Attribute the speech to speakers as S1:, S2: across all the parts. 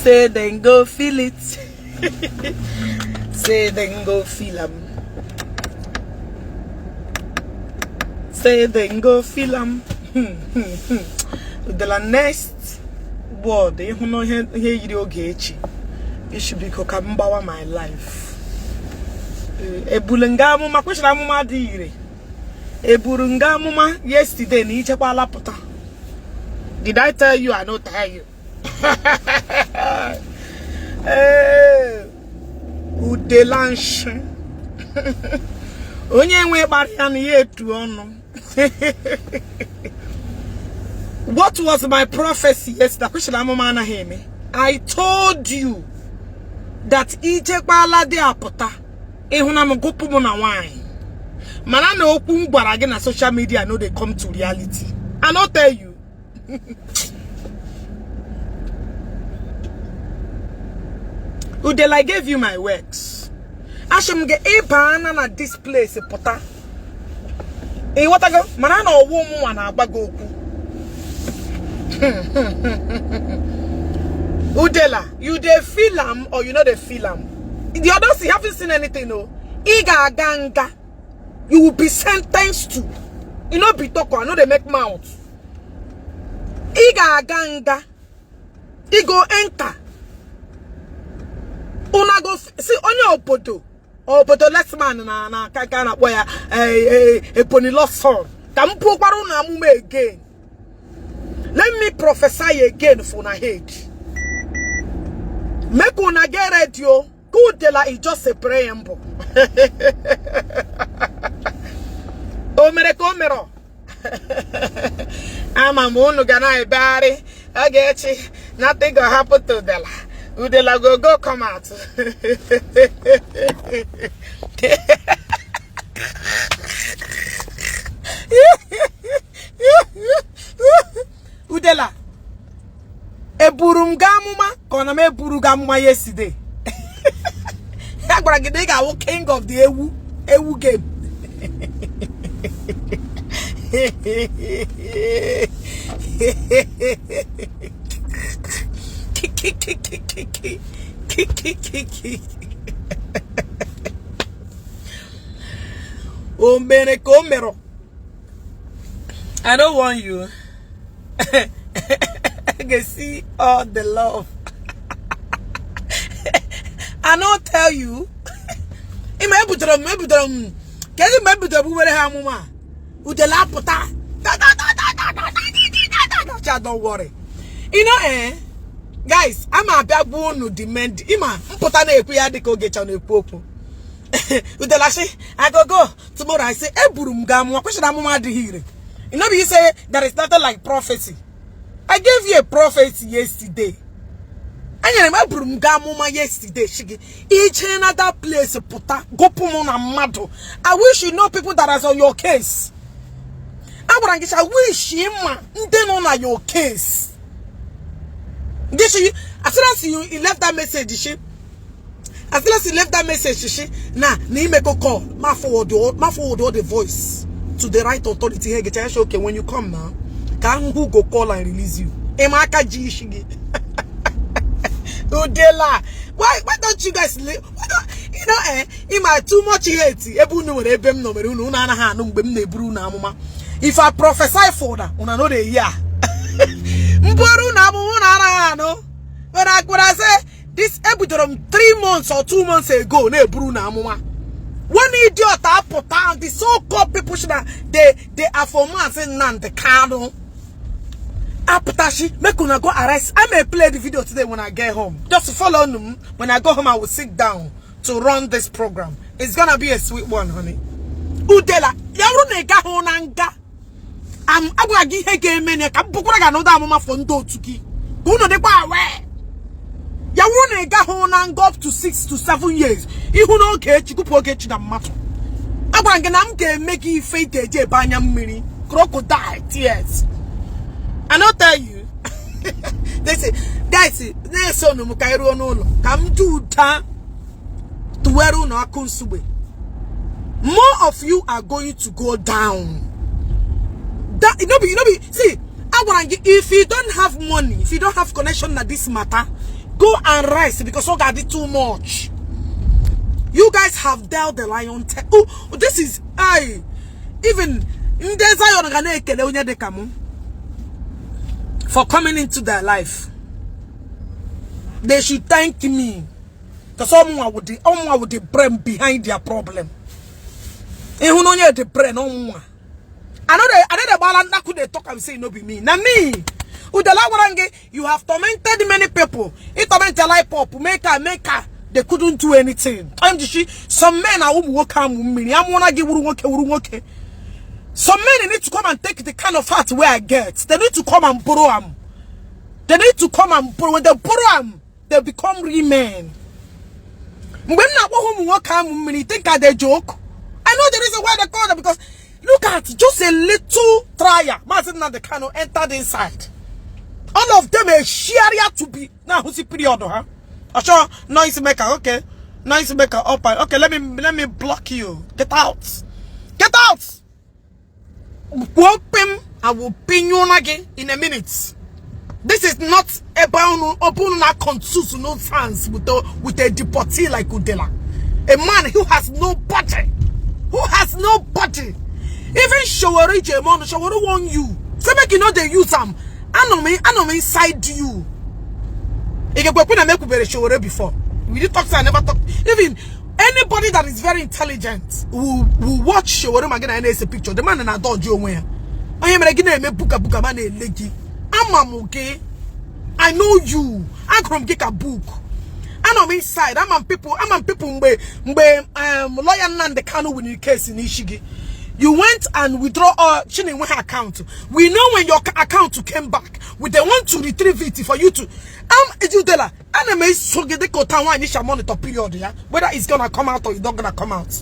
S1: Say dem go feel it. Say dem go feel am. Say dem go feel am. Udela, next word ịhụ na ihe ihe yiri Ogechi ishi biko ka m gbawa my life. Ebulu nga amụma kwesịrị amụma dị ire. Eburu nga amụma yesterday na ichekwala pụta. Did I tell you? I no tell you. Ee, udela nshi onye nwe kpara ya na ya etu ọnụ. What was my prophecy yesterday? Kwesịrị amụma anaghị eme. I told you that ichekwala dị apụta ịhụ na m gụpụ m na nwaanyị mana na okwu m gwara gị na social media no dey come to reality. I no tell you. Udela, I gave you my works. Asị m gị ịbana na this place pụta. Ịghọtago mana na ọwụ mụnwa na-agba gị okwu. Udela, you dey feel am or you no dey feel am? The others you haven't seen anything, no. Ị ga-aga nga. You will be sentenced to. You no be talk, I no dey make mouth. Ị ga-aga nga. Ị go enter. Una go see onye obodo obodo lesman na na ka ka na-akpọ ya Ebony Lawson ka m pụkwara unu amụma again. Let me prophesy again for una head. Make una get ready o. Udela is just a preamble. O mere ka o mere. Ama m unu ga na-ebegharị Ogechi, nothing go happen to Udela. Udela go go come out. Udela, eburu m gị amụma ka ọ na m eburu gị amụma yesterday. Ya gwara gị na ị ga-awụ king of the ewu ewu game. O mere ka o mere. I don't want you. I can see all the love. I no tell you. Ịma ebutere m ebutere m kedu mgbe ebutere m were ha amụma Udela apụta. Don't worry. You know, eh? Guys, ama abịa gwa unu demand ịma mpụta na-ekwu ya dịka Ogechi na-ekwu okwu. Udela sị, I go go tomorrow. I say eburu m gị amụma kwesịrị amụma adịghị ire. You know, you say there is nothing like prophecy. I gave you a prophecy yesterday. Anyere m eburu m gị amụma yesterday shi gị iche na that place pụta gụpụ m na mmadụ. I wish you know people that are on your case. Agwara m gị I wish ịma ndị nọ na your case. This you, as soon as you left that message, she, as soon as you left that message, she, na na imego call, ma forward all the voice to the right authority. Hey, get okay when you come now. Can who go call and release you? Ema aka ji ishi gị. Udela, why don't you guys live? Why don't you know? Eh, ima too much hate. Ebe unu nwere ebe m nọ mere unu unu anaghị anụ mgbe m na-eburu unu amụma. If I prophesy for that, una no dey hear. Mburu unu amụma unu anaghị anụ. When I say this ebidoro m 3 months or 2 months ago na-eburu unu amụma. One idiot apụta, the so-called people should they are for Mazi Nnamdi Kanu. Apụtashi, make una go arrest. I may play the video today when I get home. Just follow them. When I go home, I will sit down to run this program. It's gonna be a sweet one, honey. Udela, ya bụrụ na ị gaghị na nga, am agwara gị ihe ga-eme na ka m bụkwara gị anọdụ amụma for ndị otu gị. Ka unu dịkwa aware. Ya bụrụ na ị gaghị na nga up to 6 to 7 years, ihu na Ogechi gụpụ Ogechi na mmadụ. Agwara gị na m ga-eme gị ife ị ga-eji ebe anya mmiri, crocodile tears. I no tell you. They say, guys, na-eso m ka anyị ruo n'ụlọ ka m dị ụda tụwere unu akụ nsugbe. More of you are going to go down. That you know be see, I want you, if you don't have money, if you don't have connection na this matter, Go and rest, because ọ ga-adị too much. You guys have dealt the lion. Oh, this is I even ndị Zion ga na-ekele onye dịka mụ for coming into their life. They should thank me, because ọmụnwa with the brain behind their problem. Ịhụ na onye the brain ọmụnwa. I know the gbala nnakwu dey talk am say no be me. Na me. Udela, gwara m gị, you have tormented many people. Ị tormented IPOB, make her, make her. They couldn't do anything. I'm just some men are ụmụ nwoke amụ mmiri. Amụna gị wuru nwoke wuru nwoke. Some men need to come and take the kind of heart where I get. They need to come and borrow am. They need to come and borrow. When they borrow am, they become real men. Mgbe m na-akpọ ha ụmụ nwoke amụ mmiri, think I dey joke? I know the reason why they call them, because look at just a little trial. Maazị Nnamdi Kanu entered inside. All of them a share to be now who's the period, huh? Sure, noise maker, okay. Noise maker up. Okay, let me block you. Get out. Get out. Whoop him. I will pin you on again in a minute. This is not about open na confuse no sense with a deportee like Udela. A man who has no body. Who has no body. Even Sowore Jemon, Sowore want you. Say make you know they use them. I know me inside you. Ị ga-ekwe na mekwubere Sowore before. We did talk, say I never talk. Even anybody that is very intelligent will watch Sowore ma gị na ya na-ese picture. The man na-adọji onwe ya. Onye mere gị na-eme buka buka ma na-ele gị. Ama m gị. I know you. Agụrụ m gị ka book. Anọ m inside. Ama m people mgbe lawyer Nnamdi Kanu winning case n'isi gị. You went and withdraw all Chinenwe account. We know when your account came back. We they want to retrieve it for you to Ejudela. Ana m eso gị dịka ụta nwaanyị sha monitor period ya. Whether it's gonna come out or it's not gonna come out.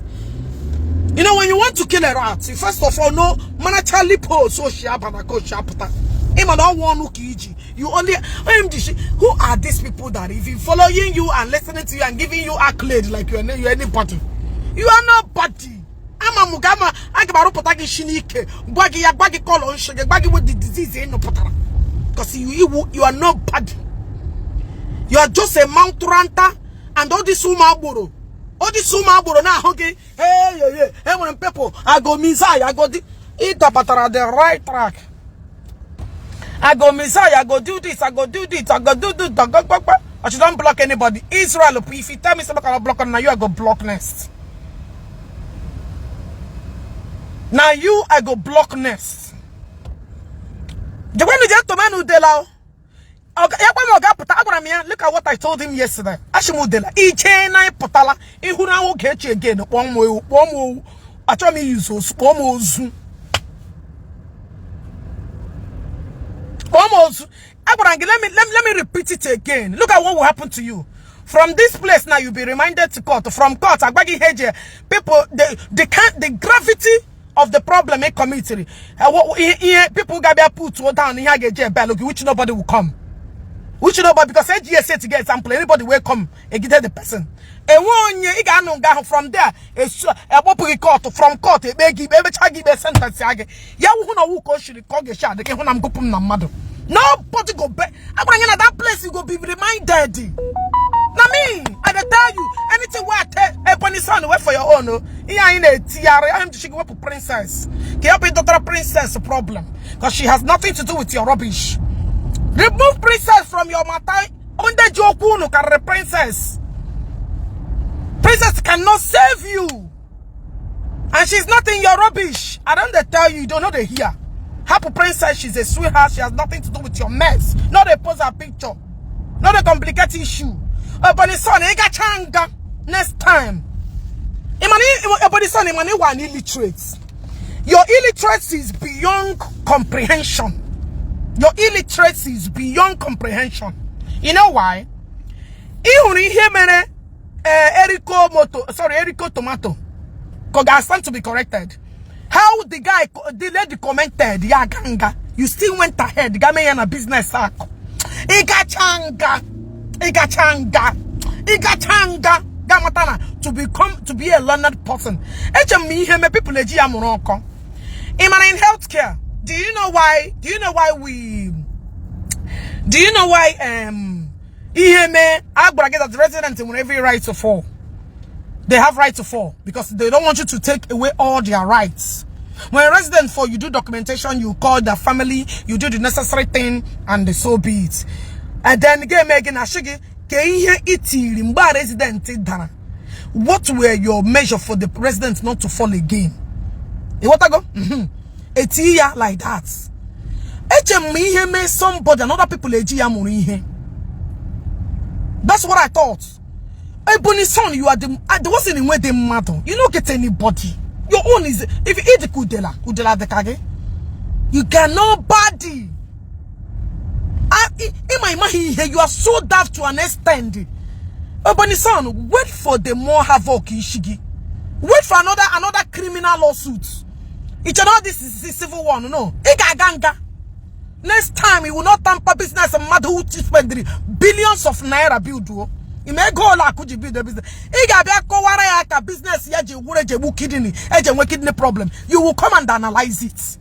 S1: You know, when you want to kill a rat, you first of all know manacha lipo so shi aba na ko shi apụta. Ịma na ọnwụ ọnụ ka iji. You only OMG, who are these people that even following you and listening to you and giving you accolade like you're anybody? You are nobody. Ama m ga ama aga m arụpụta gị shi n'ike, gwa gị ya, gwa gị kọlọ nshi gị, gwa gị with the disease ị nụpụtara. Because you are nobody. You are just a mouth ranter and all this ụmụ agboro. All this ụmụ agboro na-ahụ gị, hey, hey, hey, enwere m people, I go missile, I go di ị dabatara the right track. I go missile, I go do this, I go do this, I go do this, I go go go. I should don't block anybody. Israel, if you tell me something I block on, now you I go block next. Now you I go block next. Jekwanụ jee tomenu Udela o. Ya gwa m ọ ga-apụta, agwara m ya, look at what I told him yesterday. Achị m Udela, ije na ịpụtala ịhụ na Ogechi again, kpọọ m ewu, kpọọ m owu. Achọrọ m iyuzu ozu, kpọọ m ozu. Kpọọ m ozu. Agwara m gị, let me repeat it again. Look at what will happen to you. From this place now, you'll be reminded to court. From court, agwa gị ihe eji people, the gravity of the problem in community. What, ihe people ga-abịa put down ihe a ga-eji ebelu gị, which nobody will come. Which nobody, because AGSA to get example, anybody will come egide the person. Enwe onye ị ga-anụ nga ahụ from there, esu akpọpụ gị court, from court ekpe gị ikpe, emechaa gị ikpe, sentence ya gị. Ya wụ hụ na ọwụ ka o shiri ka ọ ga-esi adị ka ịhụ na m gụpụ m na mmadụ. Nobody go be. Agwara gị na that place you go be reminded. Na me, I dey tell you, anything wey I tell Ebony son, wait for your own. Oh. Ihe anyị na-etigharị, ahụ m ji gị wepụ princess. Ka ya bụ ịdọtara princess problem. Because she has nothing to do with your rubbish. Remove princess from your matter. Ndị ji okwu unu karịrị princess. Princess cannot save you. And she's not in your rubbish. I don't dey tell you, you don't know the hear. Happy princess, she's a sweetheart. She has nothing to do with your mess. Not a post her picture. Not a complicated issue. Ebony son, ị gacha nga next time. Ebony son, Imani one illiterate. Your illiteracy is beyond comprehension. Your illiteracy is beyond comprehension. You know why? Ị hụrụ ihe mere Eriko Moto, sorry, Eriko Tomato. Because I stand to be corrected. How the guy, the lady commented, ya ganga. You still went ahead. Ga mee ya na business akụ. Ị gacha nga. Ị gacha nga. Ị gacha nga. Ga mata na to become, to be a learned person. Eche m ihe me people eji ya mụrụ ọkọ. Ị mara in healthcare, do you know why? Do you know why we? Do you know why? Ihe mee a gwara gị that the resident nwere every right to fall. They have right to fall because they don't want you to take away all their rights. When a resident fall, you do documentation, you call the family, you do the necessary thing, and so be it. And then ga-eme gị na shigi ka ihe itiri mgbe a resident dara. What were your measure for the resident not to fall again? Ịghọtago? Eti ya like that. Eche m ihe mee somebody and other people eji ya mụrụ ihe. That's what I thought. Ebony son, you are the one in where they mmadụ. You don't get anybody. Your own is if you eat kudela, kudela de kage. You got nobody. In my mind, you are so daft to an extent. Ebony son, wait for the more havoc ishigi. Wait for another criminal lawsuit. It's not this is civil one, no. Igaganga. Next time, you will not tamper business and mad who spend billions of naira build. You may go like could you build a business? Ị ga-abịa kọwara ya ka business ya ji wure eji egbu kidney, eji enwe kidney problem. You will come and analyze it.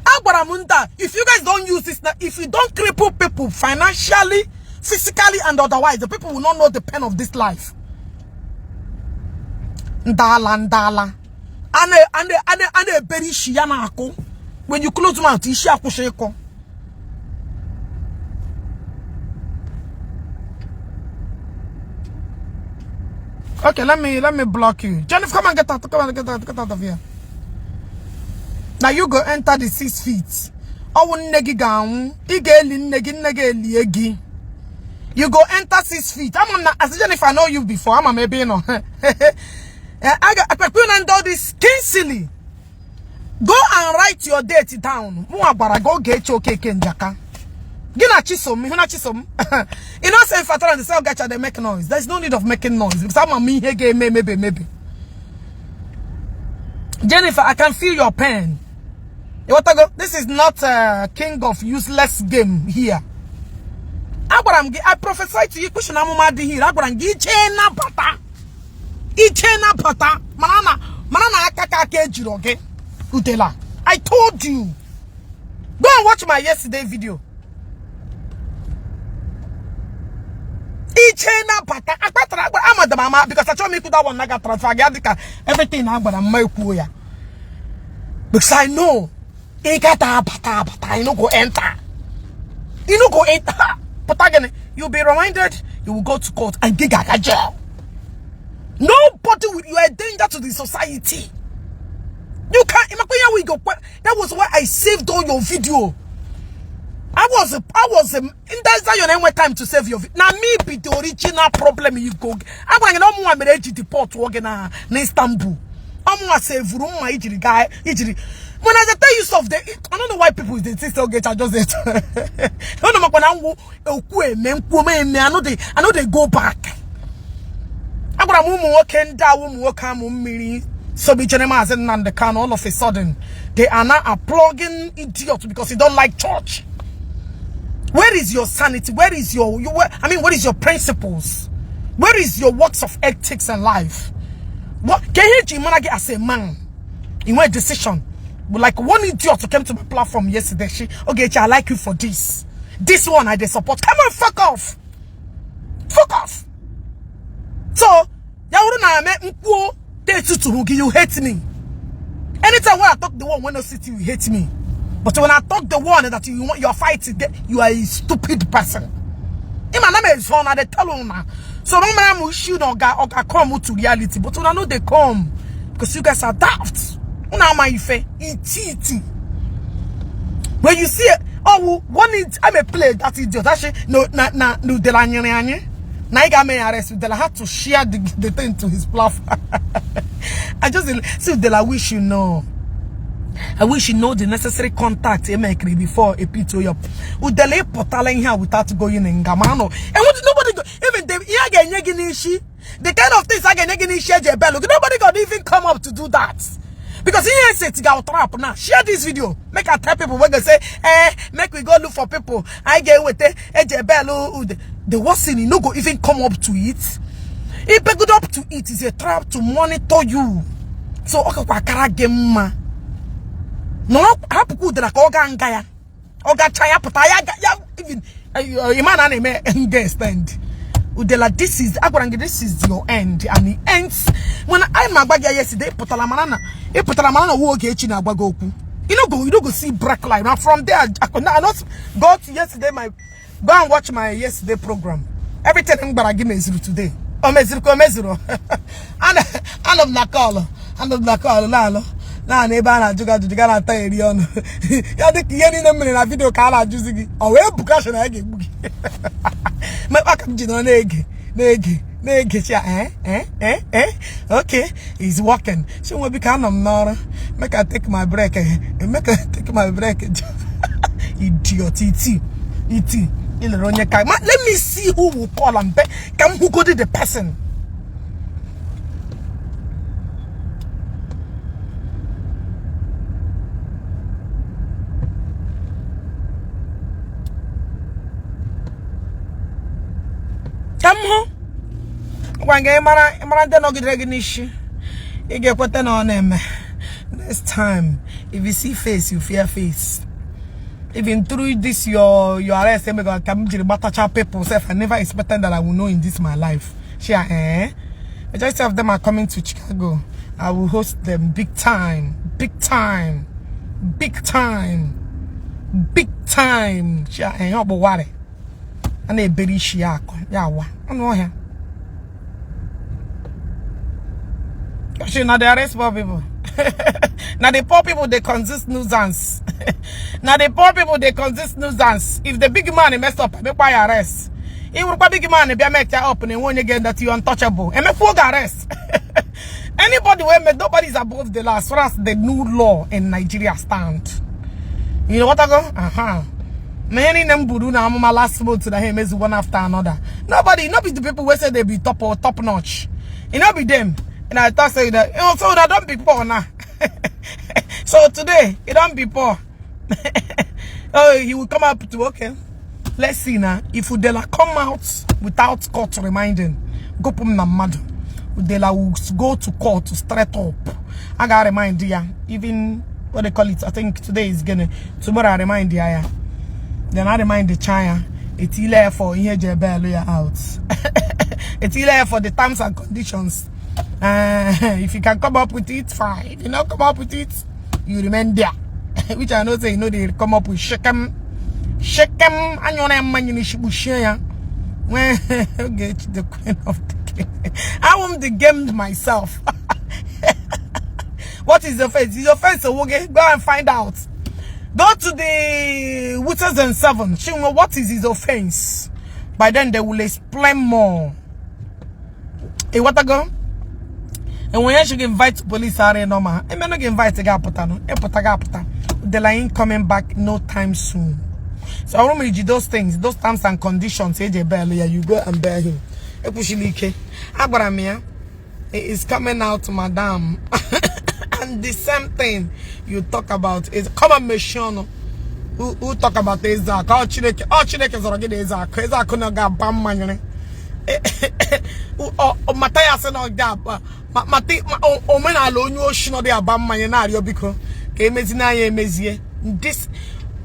S1: Agwara m nta, if you guys don't use this now, if you don't cripple people financially, physically, and otherwise, the people will not know the pain of this life. Ndala, ndala. Ane ebere ishi ya na-akụ. When you close mouth, ishi akwụsị ịkụ. Okay, let me block you. Jennifer, come and get out. Come and get out. Get out of here. Now you go enter the 6 feet. Oh, nne gị ga-anwụ. Ị ga-eli nne gị, nne gị elie gị. You go enter 6 feet. I'm on as Jennifer, I know you before. I'm a maybe no. I got and all this Kinsley. Go and write your date down. Mụ agbara go get your keke njaka. Gị na Chisom, ihu na Chisom. You know, say father and the sell gacha they make noise. There's no need of making noise because I'm a me here game maybe maybe. Jennifer, I can feel your pain. You want to go? This is not a king of useless game here. Agwara m gị, I prophesy to you, question amụma dị here. Agwara m gị, iche nabata. Iche nabata. Mana na aka ka aka ejiro gị. Udela. I told you. Go and watch my yesterday video. Iche nabata. Akpatara agbara amadam ama because achọrọ m ikwu that one naga transfer gị dịka everything agbara mma ekwuo ya. Because I know ị gata abata abata, you no go enter. You no go enter. But again, you'll be reminded you will go to court and get gaga jail. Nobody will, you are a danger to the society. You can't. We go. That was why I saved all your video. I was in that Zion ain't time to save your video. Now me be the original problem you go. I'm going to know more deport working in Istanbul. I'm going to save room my guy. When I tell you stuff, I don't know why people they say still get just it. I don't know I know they go back. I got a woman that woman so be and the can all of a sudden they are now a plugging idiot because you don't like church. Where is your sanity? Where is your I mean, what is your principles? Where is your works of ethics and life? What can you get as a man? In what decision? Like one idiot who came to my platform yesterday, she okay, I like you for this. This one I did support. Come on, fuck off. Fuck off. So, you hate me. Anytime when I talk the one when I sit you hate me. But when I talk the one that you want your fight to get, you are a stupid person. They tell you now. So no matter shoot or come to reality, but when I know they come because you guys are daft. When you see oh one is I'm a play that idiot. Actually, no na na no de la na got me arrest. They had to share the thing to his platform. I just see de la wish you know. I wish you know the necessary contact make before a pito up. Udele portal in here without going in Gamano. And what nobody go even the the kind of things I can nobody got even come up to do that. Because he ain't said to trap now. Share this video. Make I tell people when they say, eh, make we go look for people. I get with the the worst thing, you no go even come up to it. If you go up to it, is a trap to monitor you. So okay, kwa game ma. No, hapu ku dra ka oga nga ya. Oga cha ya pụta ya ya even Ịma na a na-eme nga extend. Udela, this is, agwara m gị, this is your end and it ends when I ma agba gị yesterday. Pụtara mara na ị pụtara mara na nwa Ogechi na-agba gị okwu. You no go see break line. Now from there, I could not, I not go to yesterday, my go and watch my yesterday program. Everything m gbara gị mezuru today. O mezuru ka o mezuru. Anọ m na call, anọ m na call na-alụ naanị ebe a na-ajụ gị ajụjụ ga na-ata eri ọnụ ya dịka ihe niile m mere na video ka a na-ajụzi gị. Ọ wee buka na ya ga-egbu gị mekpa ka m ji nọ na-ege na-ege na-ege chi eh eh eh eh okay, is working. Chinwe, biko, anọ m n'ọrụ, make I take my break, make I take my break. Idiot, iti iti ilere onye ka ma. Let me see who will call and beg ka m hụgodi the person. Ka m hụ gwa gị mara ndị nọgidere gị n'isi. Ị ga-ekweta na ọ na-eme. Next time, if you see face, you fear face. Even through this your arrest emego ka m jiri gbatacha people sef. I never expected that I will know in this my life. Shia, eh, majority of them are coming to Chicago. I will host them big time, big time, big time, big time. Shia, eh, ọ bụ warị a na-ebere isi ya akụ ya awa ọnụ ọhịa. Actually, now they arrest poor people. Now the poor people, they consist nuisance. Now the poor people, they consist nuisance. If the big man mess up, make why arrest. If the big man be make up and when you get that you untouchable. And make full arrest. Anybody where make nobody's above the law as far as the new law in Nigeria stand. You know what I go? Uh-huh. Many them buru na amụma last month na him is one after another. Nobody, not be the people who say they be top or top notch. It not be them. And I thought say that, so that don't be poor now. So today, it don't be poor. Oh, he will come up to, okay. Let's see now. If Udela come out without court reminding, go put na mmadụ. Udela will go to court to straight up. I got remind ya. Even what they call it, I think today is gonna, tomorrow I remind ya. Ya. Then I remind the China. It's ile for ihe je bail ya out. It's ile for the terms and conditions. If you can come up with it, fine. If you not come up with it, you remain there. Which I know say you know they come up with shakem, shakem. Anyone man you shibushia. When get the queen of the game, I want the game myself. What is the offense? Is your offense okay? Go and find out. Go to the 2007. Chinwe, what is his offense? By then they will explain more. Hey, what I go? And when you should invite police are normal. I may not invite a gapota no. Epota. The line coming back no time soon. So I want to those things, those terms and conditions. AJ Bell, yeah, you go and bear him. Epushilike. Agbaramia is coming out, madam. And the same thing you talk about is come on, Meshono. Who talk about Ezak? Oh, Chineke, oh, Chineke zọrọ gị na Ezak. Ezak na ga-aba mmanya. Mathias na ga-aba omenala onye oshi nọ dị aba mmanya na-arịọ biko ka emezi na ya emezie. This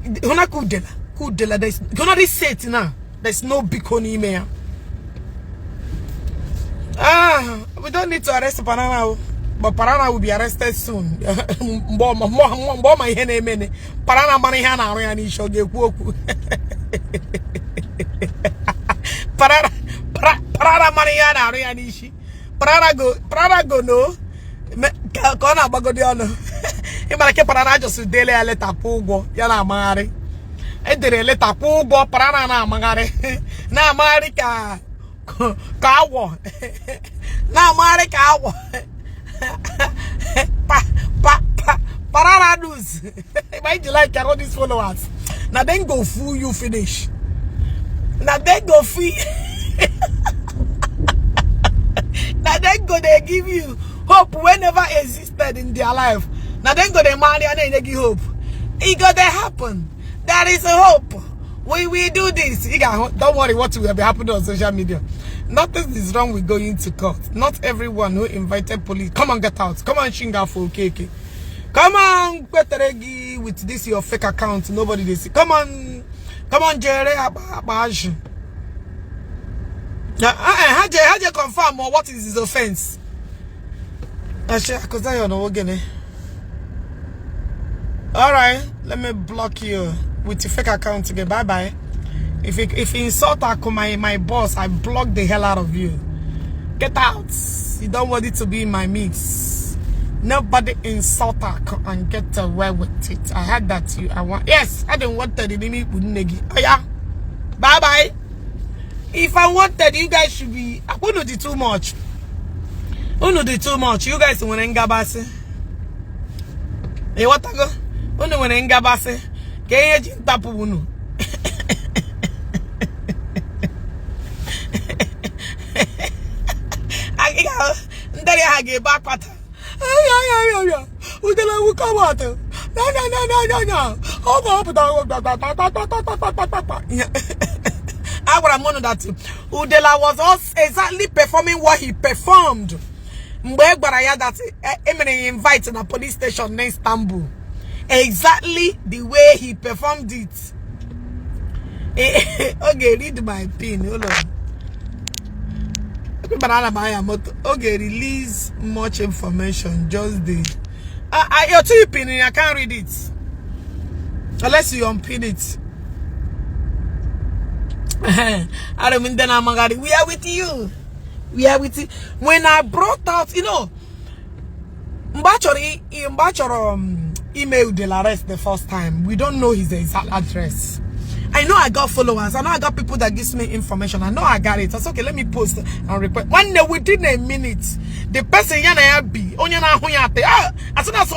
S1: hụna ka Udela, ka Udela, there's hụna this set now. There's no biko n'ime ya. Ah, we don't need to arrest Banana. But Parana will be arrested soon. Mgbe ọ ma ihe na-emene. Parana mara ihe a na-arụ ya n'isi, ọ ga-ekwu okwu. Parana mara ihe a na-arụ ya n'isi. Parana go no. Ka ọ na-agbagodi ọnụ. Ị mara ke Parana just dele ya leta kwụ ụgwọ ya na-amagharị. Edere leta kwụ ụgwọ, Parana na-amagharị. Na-amagharị ka awọ. Na-amagharị ka awọ. Pa pa pa Parana news. Why you like all these followers? Now then go fool you finish. Now then go free. Now then go they give you hope when never existed in their life. Now then go they marry and they give hope. It go they happen. There is a hope. We will do this. Don't worry what will be happening on social media. Nothing is wrong with going to court. Not everyone who invited police. Come on, get out. Come on, Shinga for KK. Come on, Kweteregi with this your fake account. Nobody they see. Come on, Come on, jere akpa akpa azụ. Ha je confirm what is his offense. Ashe Akuzayon ogene. All right, let me block you with your fake account again. Bye bye. If you insult Aku, my boss, I block the hell out of you. Get out. You don't want it to be in my mix. Nobody insult Aku and get away with it. I heard that you I want, yes, I didn't want that in. Oh yeah. Bye bye. If I wanted, you guys should be, I wouldn't do too much. Unu dị too much. You guys nwere ngabasị. Ịghọtago? Unu nwere ngabasị. Ka ihe ji ntapụ unu. Ndị ha ga-ebe akpata. Udele wu come out. No, no, no, no, no, no. Ọ ga-apụta. Agwara m unu that Udela was also exactly performing what he performed. Mgbe e gwara ya that emere ya invite na police station na Istanbul. Exactly the way he performed it. Okay, read my pin. Hold on. Banana buy moto. Okay, release much information. Just the you're too pinning. I can't read it unless you unpin it. I don't mean then I'm, we are with you. We are with you. When I brought out, mgbe achọrọ email the arrest the first time, we don't know his exact address. I know I got followers. I know I got people that gives me information. I know I got it. I said, "Okay, let me post and request." One day, within a minute, the person ya na ya bi, onye na-ahụ ya ate, ah, as soon as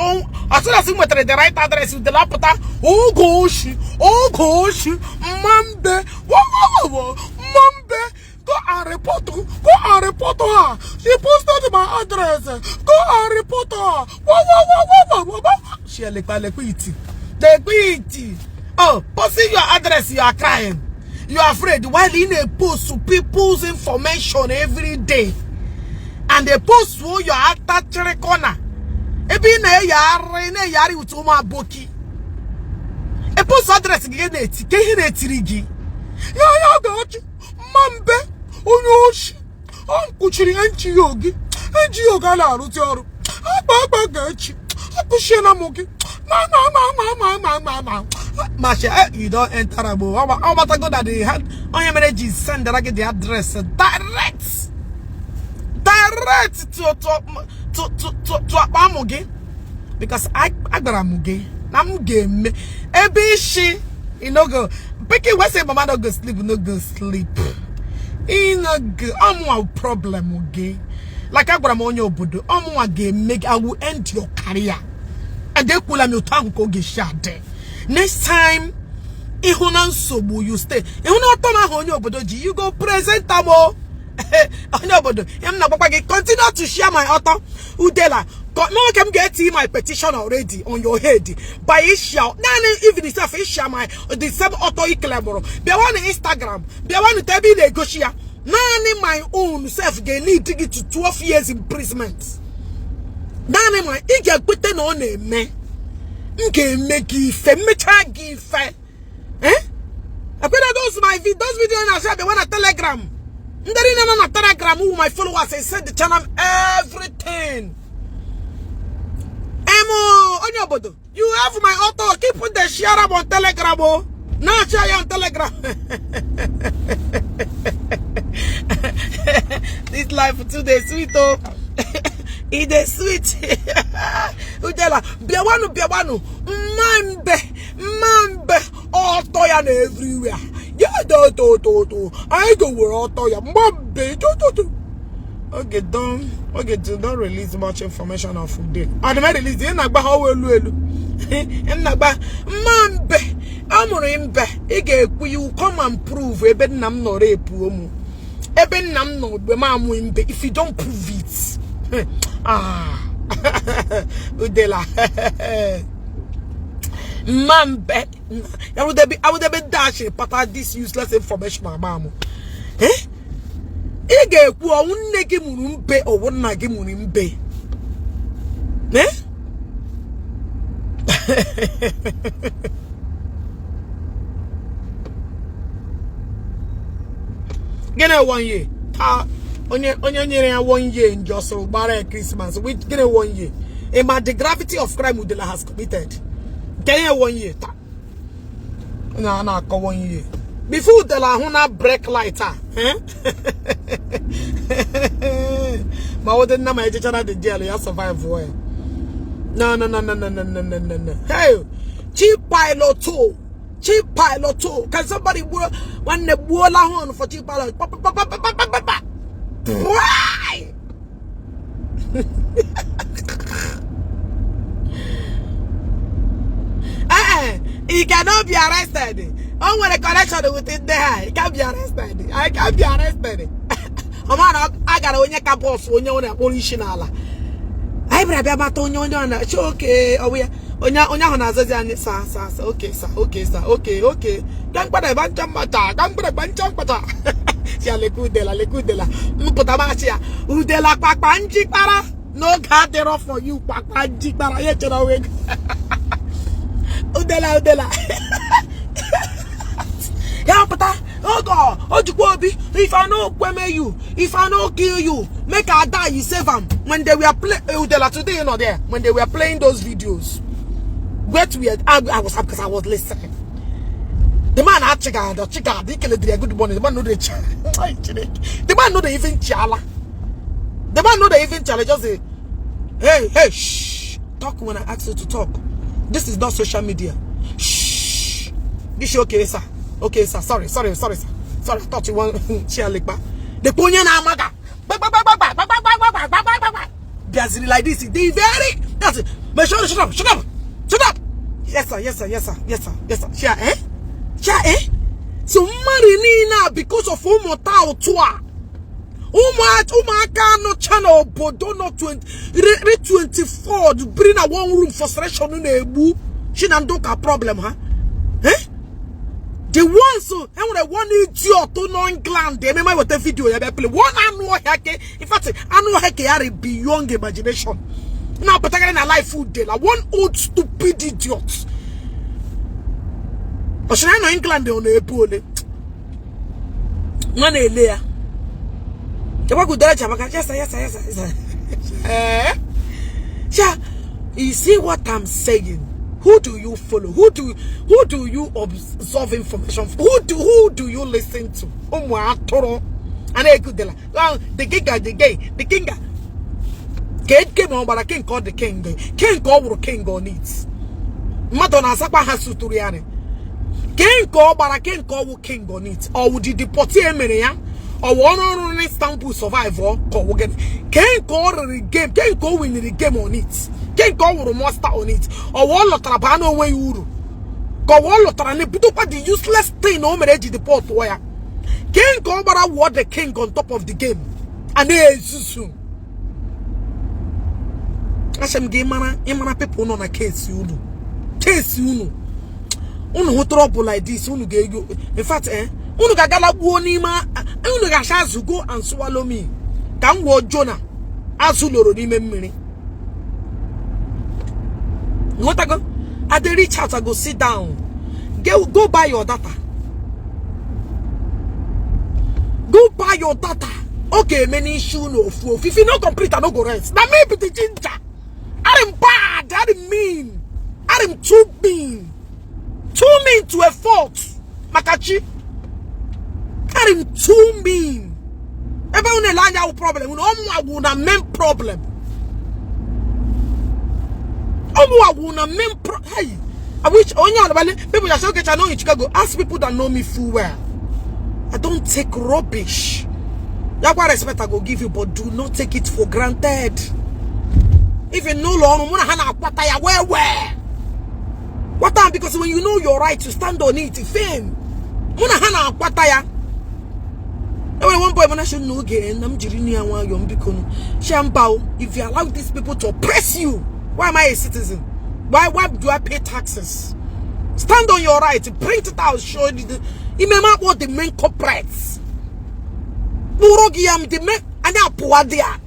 S1: he nwetara the right address, the lapụta, oge oshi, oge oshi, mambe, wo wo wo, mambe, go and report, go and report her. She posted my address. Go and report her. Wo wo wo wo wo wo. She lekwa lekwa iti. Lekwa iti. Oh, posting your address, you are crying. You are afraid. While in a post people's information every day. And they post who your attached corner. Ebe ị na-eyarị na-eyarị with ụmụ aboki. E post address gị na-eti ka ihe na-etiri gị. Ya ya ga-achị mma mbe onye oshi. Ọ mkpuchiri NGO gị. NGO ga na-arụzi ọrụ. Akpa akpa ga-echi. Akụchiela m gị. Ma ma ma ma ma ma ma ma. Masha, you don't enter abo. Ọ gbatago that the hand onye mere ji send gị the address direct. Direct to akpa amụ gị. Because agwara m gị na m ga-eme ebe ishi you no go pikin wey say mama no go sleep no go sleep. E no go ọmụnwa problem gị. Like agwara m onye obodo ọmụnwa ga-eme gị, I will end your career. And ekwula m otu ahụ ka ọ ga-esi adị. Next time ịhụ na nsogbu you stay. Ịhụ na ọtọ ahụ onye obodo ji, you go present am o. Onye obodo, ihe m na-agwakwa gị, continue to share my ọtọ. Udela, no m ga-eti my petition already on your head by share naanị even itself share my the same ọtọ ikele mụrụ. Bịawa na Instagram, bịawa na ebe ị na-egosi ya. Naanị my own self ga-lead gị to 12 years imprisonment. Naanị ma ị ga-ekwete na ọ na-eme. M ga-eme gị ife, mmechaa gị ife. Eh? Akwena those my those video na share bịawa na Telegram. Ndị niile nọ na Telegram who my followers, I send the channel everything. Emo, onye obodo, you have my auto, keep the share am on Telegram oh. Now share ya on Telegram. This life today sweet oh. E dey sweet. Udela, bịawanụ bịawanụ, mma mbe, mma mbe, ọtọ ya na everywhere. Ya do to to to. Anyị gowere ọtọ ya, mma mbe, to to to. Okay, don't okay, do not release much information of Ude. And I release ị na-agba ha ọwa elu elu. Ị na-agba mma mbe, amụrụ mbe, ị ga-ekwu, you come and prove ebe nna m nọ rape ụmụ. Ebe nna m nọ mgbe m amụ mbe, if you don't prove it. Ah. Udela. Mma mbe. I would be dash pata this useless information mama m. Eh? Ị ga-ekwu ọnwụ nne gị mụrụ mbe ọwụ nna gị mụrụ mbe. Eh? Gịnị one year? Taa onye onye nyere ya one year njọ soro gbara ya Christmas. Which gịnị one year? Ịma the gravity of crime Udele has committed. Nke ihe one year taa. Onye a na-akọ one year. Before Udele ahụ na break light a. Eh? Ma ọ dị nna ma ejechara the jail ya survive well. No, no, no, no, no, no, no, no, no, no. Hey, Chief Pilot. Chief Pilot. Can somebody blow one gbuola horn for Chief Pilot? Pa, pa, pa, pa, pa, pa, pa, pa, pa. Why? Eh, he cannot be arrested. O nwere connection with ndị ha. He can't be arrested. I can't be arrested. Ọ ma na a gara onye ka boss onye ọ na-akpọrọ isi n'ala. Anyị bịara bịa mata onye onye ọ na-achọ oke ọwụ ya onye onye ahụ na-azazi anyị sa sa sa oke sa oke sa oke oke ka mkpada ebe ncha mkpata ka mkpada ebe ncha mkpata si ya lekwa Udela, lekwa Udela mpụta machi ya Udela kpakpa njikpara n'oge adịrọ for you kpakpa njikpara ya chere onwe ego Udela Udela ya pụta oge o jikwa obi. If I no kweme you, if I no kill you, make I die, you save am. When they were play Udela today, you know, there when they were playing those videos, wait, we I was because I was listening. The man achịga achịga ikele dịrị good morning. The man no dey, the man no dey even chala. The man no dey even chala. Just say, "Hey, hey, shh, talk when I ask you to talk. This is not social media. Shh." This okay, sir? Okay, sir. Sorry, sorry, sorry, sir. Sorry, I thought you want chialekpa. The onye na-amaga bịaziri like this, the very that's it. But shut up, shut up, shut up, shut up. Yes sir, yes sir, yes sir, yes sir, yes sir. Shia eh, shia eh. So mmadụ niile a because of ụmụta otu a ụmụaka anọcha n'obodo nọ 20 24 biri na one room, frustration na-egbu chi na ndị ụka problem ha, eh. The ones enwere one idiot nọ England ememe weta video ya bịa play one anụ ọhịa ke, in fact, anụ ọhịa ke ya beyond imagination na-apụtakarị na life Udela, one old stupid idiot ọchịna nọ England ọ na-ebu ole nwa na-ele ya chekwa Udele chabaka. Yes sir, yes sir, yes sir, yes sir. Eh, sha, you see what I'm saying? Who do you follow? Who do you observe information from? Who do you listen to? Ụmụ atụrụ a na-ekudela the king, the gay, the king ka eke ma ọ gbara king ka ọ dị king king ka ọ wụrụ king on it. Mmadụ na-azakwa ha suturu ya king ka ọ gbara king ka ọ wụ king on it. Ọ wụ the deport e mere ya, ọ wụ ọrụ ọrụ n'Istanbul survive ọ ka ọ wụ gịnị? King ka ọ rịrị game, king ka o winiri game on it, king ka ọ wụrụ master on it. Ọ wụ ọ lọtara baa n'onwe ya uru ka ọ wụ ọ lọtara na ebidokwa the useless thing o mere eji deport ya. King ka ọ gbara wụọ the king on top of the game a na-ezuzu. Asị m gị ịmara ịmara people nọ na case unu, case unu unu hụ trouble like this, unu ga-ego. In fact, eh, unu ga-agala gbuo n'ime unu ga-acha azụ. Go and swallow me ka m wụọ Jona azụ loro n'ime mmiri. Nghọtago? I dey reach out, I go sit down. Go, go buy your data. Go buy your data. Ọ ga-eme n'isi unu ofu ofu. If you no complete, I no go rest. Na me be the ginger. I am bad. I am mean. I am too mean. Too mean to a fault. Makachi. I am too mean. Ebe unu ele anya wụ problem. Unu ọmụ agwụ na main problem. Ọmụ agwụ na main pro. Hey. I wish onye ọlụbalị people just say, "Okay, I know in Chicago." Ask people that know me full well. I don't take rubbish. Yakwa respect I go give you, but do not take it for granted. Even n'ụlọ ọrụ mụ na ha na-akwata ya well well. What time? Because when you know your right to stand on it, fame. Mụ na ha na-akwata ya. Enwere one boy mana sị na oge na m jiri nne ya nwayọọ m biko nu. Shamba, if you allow these people to oppress you, why am I a citizen? Why do I pay taxes? Stand on your right, print it out, show it. Imema akpọ the main culprits. Kpụrụ gị ya the main anya apụwa dị ya.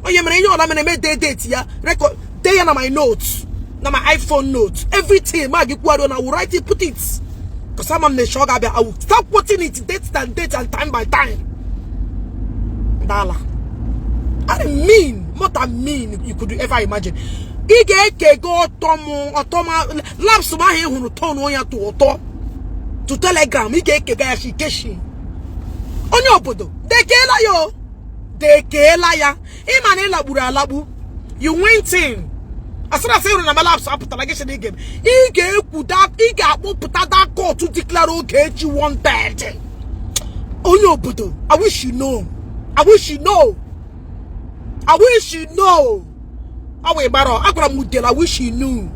S1: Onye mere ihe ọla mere eme dee date ya, record dee ya na my notes, na my iPhone notes, everything ma gị kwuo na I will write it, put it. Because ama m na-eche ọ ga-abịa, I will start putting it date and date and time by time. Dala I mean more than mean you could ever imagine. Ị ga-ekego ọtọ m, ọtọ m laps m ahụ ị hụrụ tọn ya tụ ụtọ to Telegram. Ị ga-ekega ya shikeshi onye obodo dekeela ya, o dekeela ya. Ịma na ị lagburu alagbu. You went in asịrị asị hụrụ na ma laps apụtara gị sị na ị ga-ekwuda, ị ga-akpọpụta that court declare Ogechi wanted. Onye obodo, I wish you know, I wish you know, I wish you know. Ọ wee gbara agwara m udele, I wish you knew.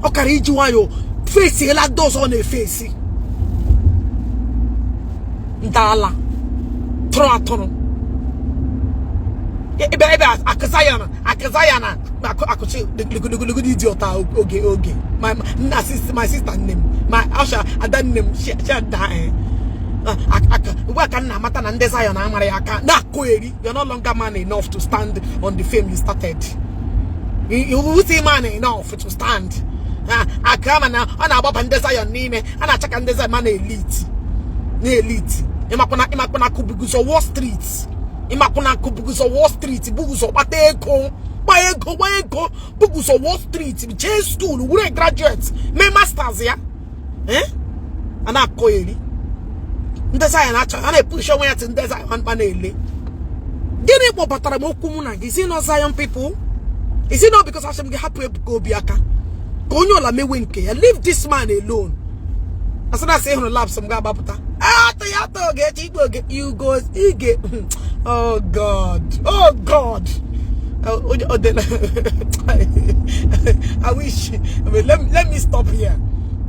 S1: Ọ kara iji nwayọọ fesiela ndị ọzọ ọ na-efesi ndị ala tụrụ atụrụ ebe ebe akụza ya na akụza ya na akụchi legologo ịdị ụta oge oge. My sister, nne m, my asha ada nne m shada aka ugbu a ka m na-amata na ndị Zion amara ya aka na-akụ eri. You are no longer man enough to stand on the fame you started. You will see man enough to stand aka ma na ọ na-agbaba ndị Zion n'ime a na-acha ka ndị Zion ma na elite na elite. Ịmakwana ịmakwana akụbuguzo Wall Street, ịmakwana akụbuguzo Wall Street, buguzo kpata ego, gba ego, gba ego, buguzo Wall Street, jee school were graduate, mee masters ya. Eh, a na-akọ eri ndị Zion achọ a na-epush onwe ya tị ndị Zion mkpa na-ele. Gịnị kpọbatara m okwu mụ na gị? Is it not Zion people? Is it not because asị m gị hapụ Ebuka Obi aka ka onye ọla mewe nke ya? Leave this man alone. Asị na asị ịhụrụ laps m ga-agbapụta atụ ya atụ Ogechi ikpe oge you go ige. Oh God, oh God. Oh, oh, then, I wish, I mean, let me stop here.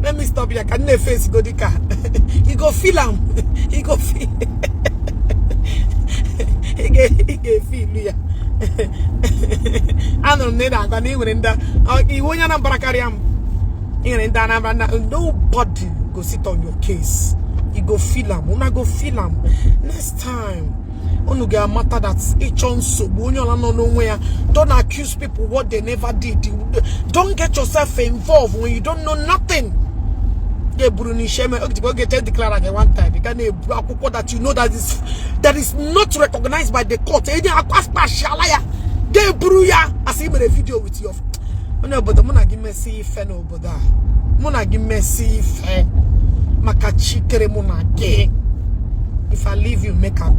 S1: Let me stop here. Can you face go dika? You go feel am. You go feel. Ị ga-efeel ya. Anụrụ m na ị na-agwa na ị nwere ndị iwu onye Anambra karịa m. Ị nwere ndị Anambra na nobody go sit on your case. You go feel am. Una go feel am. Next time, unu ga-amata that ịchọ nsogbu onye ọla nọ n'onwe ya. Don't accuse people what they never did. Don't get yourself involved when you don't know nothing. Ga-eburu n'isi eme oge che declare gị one time, ị ga na-ebu akwụkwọ that you know that is not recognized by the court. Enye akpashiala ya ga-eburu ya asị ị mere video with your onye obodo. Mụ na gị mesi ife n'obodo a, mụ na gị mesi ife maka chikere mụ na gị. If I leave you, make I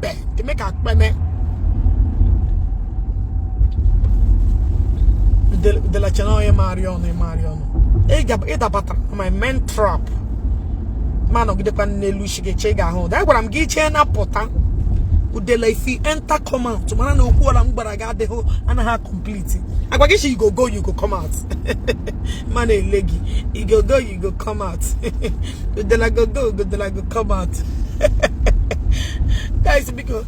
S1: beg, make I kpeme. Udela onye maarị ọnụ ịmarị ọnụ ịdabatara na my main trap ma nọgidekwa n'elu isi gị chee ga-ahụ ụda. Agwara m gị chee na pụta udele. If you enter, come out. Mana na okwu ọla m gwara gị adịghị anaghị complete. Agwa gị shi you go go, you go come out. Ma na-ele gị, you go go, you go come out. Udela go go, udela go come out. Guys, biko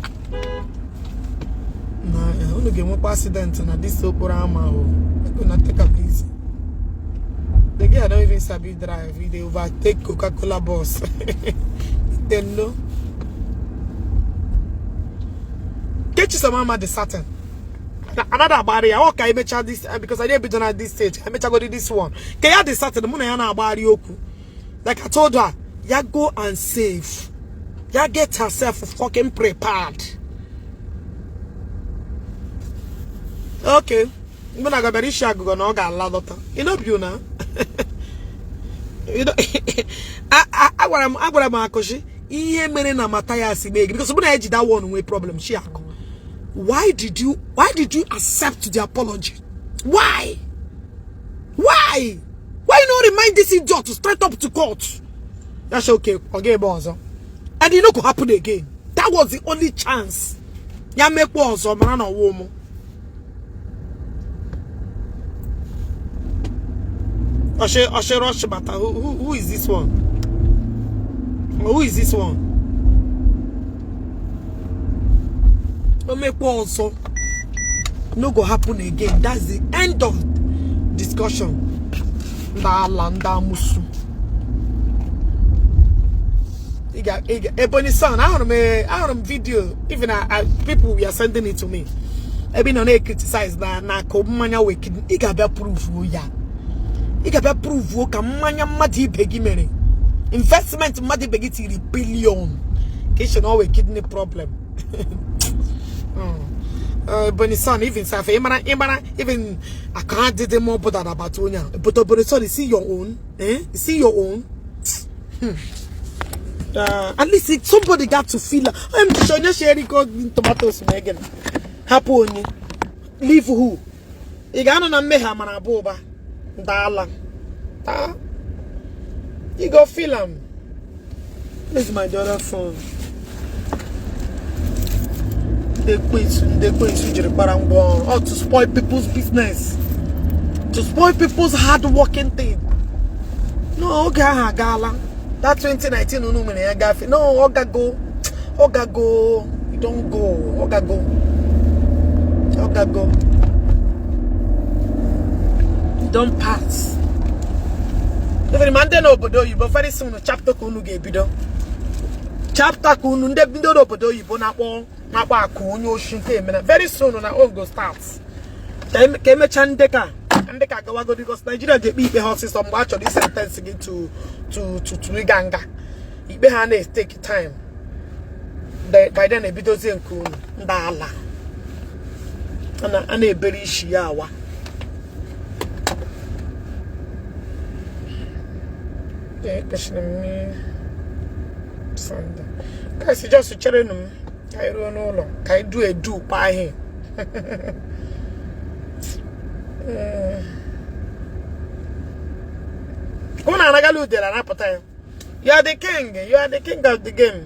S1: na unu ga-enwekwa accident na this okporo ama o. Make una take am easy. The girl don't even sabi drive. He dey overtake Coca-Cola bus. Dem know Kechi dị certain another agbara ya ọ ka emecha this because I ebido na this stage emechagodi this one ka ya dị certain mụ na ya na-agbagharị okwu. Like I told her, ya go and save ya, get herself fucking prepared. Okay, mgbe na gabara isi agụgọ na ọ ga-ala lọta you na agwara m akụchi ihe mere na Mathias mee gị because mụ na ya ji that one nwee problem shi akụ. Why did you accept the apology? Why you no remind this idiot to straight up to court? That's okay, ọ ga-ebe ọzọ and e no go happen again. That was the only chance ya mekwa ọzọ mara na ọwụ mụ. Oshe Oshe Rush Bata. Who is this one? Who is this one? Omekwa ọzọ no go happen again. That's the end of discussion. Ndị ala ndị amusu. Ebonyi son, ahụrụ m video even people were sending it to me. Ebe ị nọ na-criticize na akụ mmanya wee kidney. Ị ga-abịa prove ya. Ị ga-abịa prove ka mmanya mmadụ ibe gị mere investment mmadụ ibe gị tiri billion ka ị na ọ wee kidney problem. Ebonyi son, even self, ịmara ịmara, even I can't did more bothered about onye a. But Ebonyi son, you see your own, eh? You see your own. At least somebody got to feel. I'm onye share go tomatoes again. Hapụ onye. Leave who? Ị ga-anọ na mmehie amara abụ ụba. Dala. Ta. You go feel am. This is my daughter phone. Ndị ekwensu, ndị ekwensu jiri kpara ngwa ọrụ. Oh, to spoil people's business. To spoil people's hard working thing. No, oge ahụ agaala. That 2019 unu mere ya gafe. No, ọ gago. Ọ gago. You don't go. Ọ gago. Ọ gago. You don't pass. Even ma ndị n'obodo oyibo, very soon chapter ka unu ga-ebido. Chapter ka unu ndị bido n'obodo oyibo na-akpọ akụ onye oshi nke emena. Very soon na own go start. Ka emechaa ndị ka gawago, because Nigeria ga-ekpe ikpe ha ọsịsọ mgbe a chọrọ isentence gị to ịga nga. Ikpe ha na-take time. By then ebidozie nke unu ndị ala. A na-ebere isi ya awa. Ekpesịrị m Sunday. Guys, just chere m ka anyị ruo n'ụlọ ka anyị du edu kwa ihe. Unu anagala udere anapụta ya. You are the king. You are the king of the game.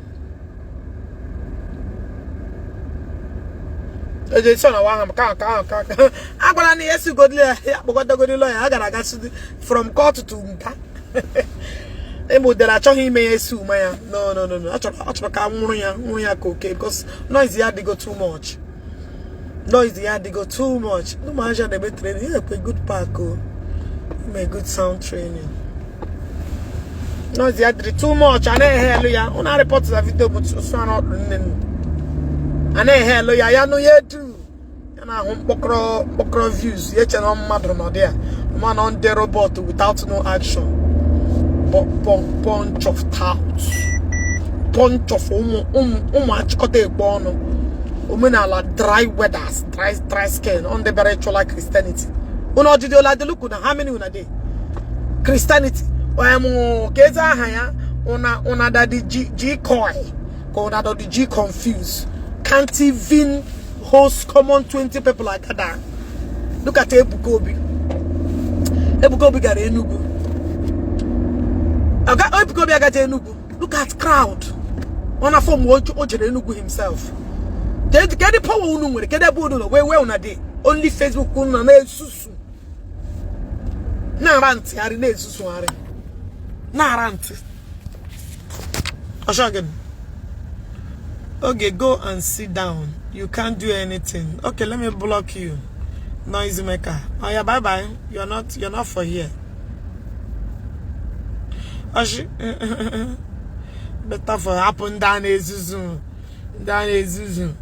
S1: Eje sọ na wa ka a gwara na ya esigodili ya akpọgọdagodi lawyer a gara aga from court to nka. Ebe udere achọghị ime ya esi ume ya. No, no, no, no. Achọrọ ka nwụrụ ya ka oke, because noise ya adịgo too much. Noise ya adịgo too much. Ụmụazị na-eme training ya ekwe good park o. Ime good sound training. Noise ya dịrị too much. A na-ehe elu ya. Ụnụ report na video bụ sụ anụ ọdụ nne nne. A na-ehe elu ya, ya nụ ya edu. Ya na-ahụ mkpọkọrọ mkpọkọrọ views ya, eche na mmadụ nọ there. Ma nọ ndị robot without no action. Bunch of touts, bunch of ụmụ ụmụ ụmụ achịkọta ekpe ọnụ omenala, dry weathers, dry dry skin on the bịara ịchụla Christianity. Unu ọjụjụ ola dịlukwu na how many una dey Christianity ka eze aha ya una daddy G G coy ka una daddy G confuse, can't even host common 20 people like that. Look at Ebuka Obi. Ebuka Obi gara Enugu. Ebuka Obi agaje Enugu. Look at crowd. Ọ na form o jere Enugu himself. Kedu power unu nwere? Kedu ebe unu nọ? Where una dey? Only Facebook unu nọ na-esusu. Na-ara ntịgharị, na-esusugharị. Na-ara ntị. Ọsọ gịnị? Okay, go and sit down. You can't do anything. Okay, let me block you. Noise maker. Oh yeah, bye bye. You're not for here. Oshi better for hapụ ndị a na-ezuzu, ndị a na-ezuzu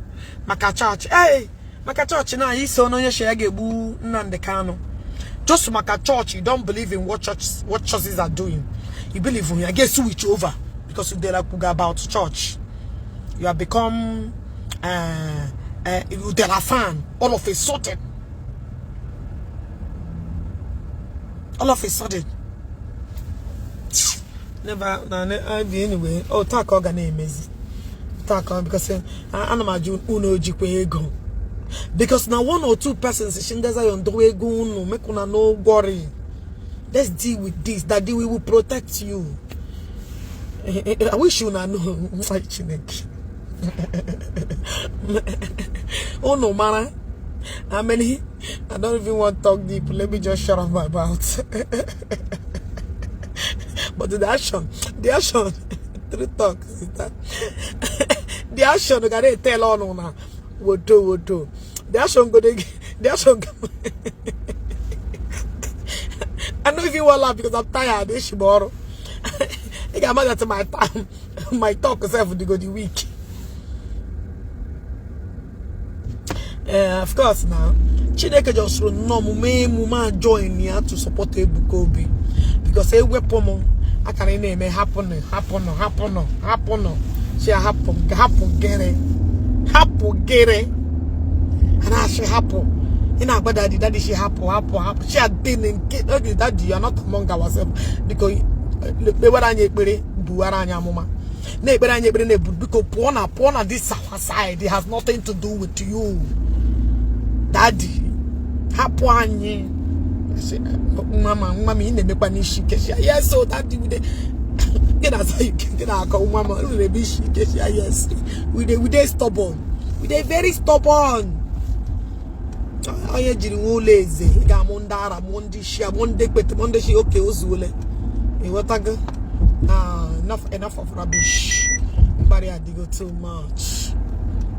S1: maka chọọchị. Hey, maka chọọchị na iso na onye ya ga-egbu Nnamdi Kanu. Just maka church, you don't believe in what churches are doing. You believe in, I get switch over because you like about church. You have become Udela fan all of a sudden. All of a sudden. Never, na anyway. Oh, taa ka ọ ga na-emezi. Taa ka because ana m ajụ unu ojikwa ego. Because na one or two persons si ndị Zion dowe ego unu, make una no worry. Let's deal with this. Daddy, we will protect you. I wish you na know. Chineke. Unu mara how many? I don't even want to talk deep. Let me just shut off my mouth. But the action, true talk, sister. The action gotta tell on now. Woto woto. The action go the action. I don't even want to laugh because I'm tired. This tomorrow. I got mad at my time. My talk self to go the week. Of course now. Chineke just nnọọ mume emume a join ya to support Ebuka Obi because ewepụ m akara ị na-eme hapụnụ hapụnụ hapụnụ hapụnụ si hapụ hapụ gịnị. Hapụ gịrị. A na-asị hapụ. Ị na-agba daddy, daddy shi hapụ, hapụ, hapụ. Shi adịnị nke oge, daddy, you are not among ourselves. Biko kpewara anyị ekpere, buwara anyị amụma. Na-ekpere anyị ekpere na-ebu, biko pụọ na this our side. It has nothing to do with you. Daddy, hapụ anyị. Sị, nwa ma nwa m, ị na-emekwa n'isi ike. Shi, yes o daddy, we dey gị na-asa gị na-akọ. Nwa m, unu na-eme isi ike. Shi, yes, we dey stubborn, we dey very stubborn. Onye jiri nwa ụlọ eze, ị ga-amụ ndị ara, mụọ ndị isi, mụọ ndị ekpete, mụọ ndị shi oke ozuole. Ịghọtago? Ah, enough, enough of rubbish. Mkparị adịgo too much,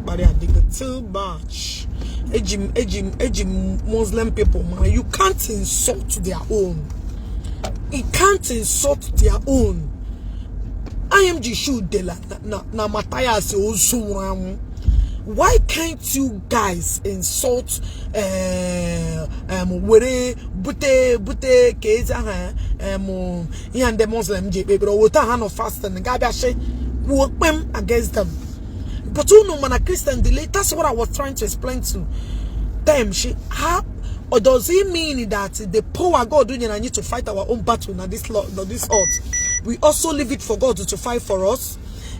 S1: mkparị adịgo too much. Eji m Muslim people mara, you can't insult their own, you can't insult their own. Anya m ji shi udela na Matthias ozu nwụrụ anwụ. Why can't you guys insult were bute ka ezi aha ihe ndị Muslim ji ekpe ekpere otu ha nọ fasting ga-abịa shi kwuo kpem against them? But unu mana Christian delay. That's what I was trying to explain to them. She how or does it mean that the power God nyere anyị to fight our own battle na this law, na this earth, we also leave it for God to fight for us?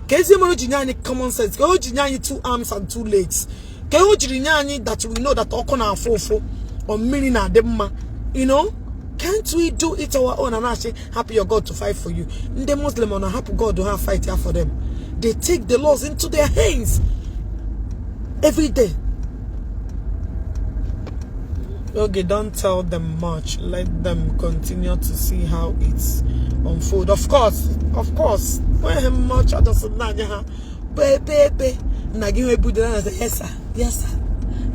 S1: Ka ezi mere o ji nye anyị common sense, ka o ji nye anyị two arms and two legs, ka o jiri nye anyị that we know that ọkụ na-afụ ụfụ or mmiri na-adị mma. Can't we do it our own and actually happy your God to fight for you? Ndị Muslim ọ na-ahapụ God ha fight ya for them? They take the laws into their hands every day. Okay, don't tell them much. Let them continue to see how it's unfold. Of course, of course. When much others ha pe pe na gị nwe budara na say, "Yes sir, yes sir,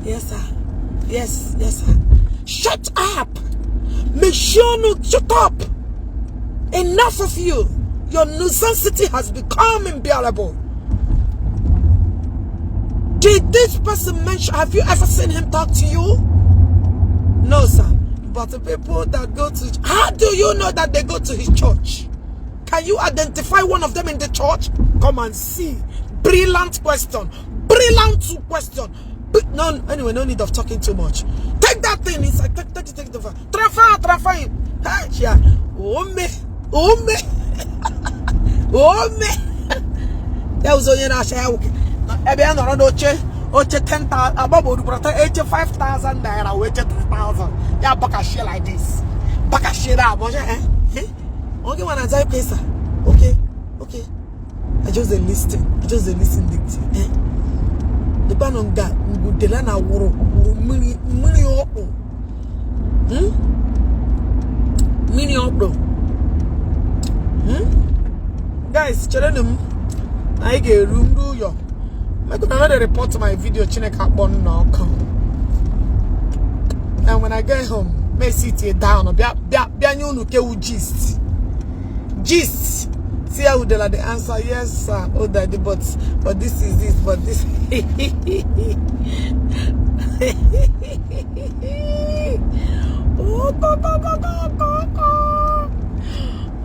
S1: yes sir, yes, yes sir." Shut up. Mechie ọnụ, shut up. Enough of you. Your nuisance has become unbearable. Did this person mention, have you ever seen him talk to you? No, sir. But the people that go to, how do you know that they go to his church? Can you identify one of them in the church? Come and see. Brilliant question. Brilliant question. But no, anyway, no need of talking too much. Take that thing inside. Take, take, take the transfer, transfer him. Hey, yeah. Oh me, oh me, oh me. There was only na share. Ebe a nọrọ n'oche oche 10,000 agbagbo rukwara eche 5,000 naira wee che 2,000 ya bakashie like this, bakashie na abụọ. Eh eh, oge nwa na-aza pesa. Okay, I just dey listen, I just dey listen. The eh dịkwanụ nga ngudela na wụrụ wụrụ mmiri mmiri ọkpụ. Mmiri ọkpụ. Guys, cherenụ m na anyị ga-eru ndị ụyọ. Make una no dey report my video. Chineke akpọ m n'ọkụ. And when I get home, may sit here down, bịa bịa bịa nye unu kewu gist gist. See how udela dey answer, "Yes sir, oh daddy, but this is this, but this." Oh, go, go, go, go, go, go.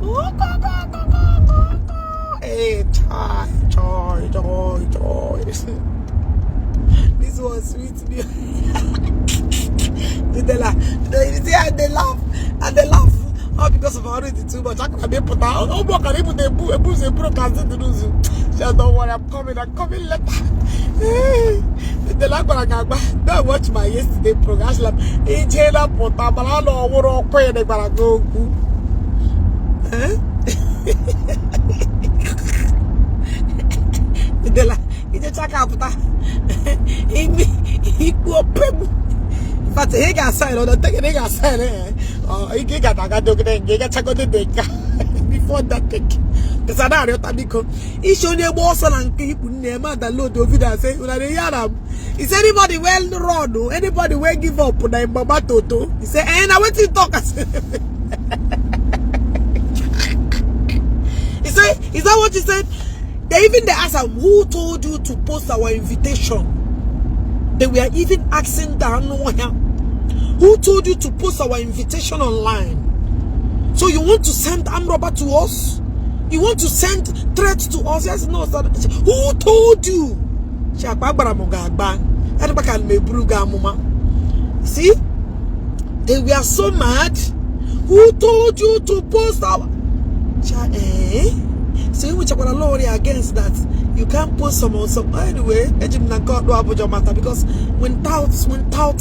S1: Oh, go, go, go, go, go, go. Hey, chai, chai, chai, chai. This one sweet me. Udela, you see how they laugh and they laugh all because of already too much. I can be put out. Oh, can even the boo, a broadcast in the news. Don't worry, I'm coming. I'm coming later. Udela gwara gị agba. Don't watch my yesterday program. Asịla m ijela pụta mara na ọwụrụ ọkụ ya gwara gị okwu. Eh? Udela, ijecha ka pụta. Imi ikpu ope m. In fact, ị ga-asa ya, ọ dọta ị ga-asa ya. Ị ga-agado gị nga ị gachagodo dị nka before that take. Kesa na-arịọta biko. Isi onye gba ọsọ na nke ikpu nne ya ma download video and say, una dey hear am. He say anybody wey run, oh, anybody wey give up na im mama toto. He say, eh, na wetin talk. He say, is that what he said? They even they ask am, who told you to post our invitation? They were even asking the who told you to post our invitation online? So you want to send armed robber to us? You want to send threats to us? Yes, no, sir. Who told you? Chiakpa agbara m ga-agba adịkwa ka m eburu gị amụma. See, they were so mad. Who told you to post our Cha, eh? So you nwechakwara law against that. You can't post some on some. Anyway, eji m na nke ọdụ Abuja matter, because when touts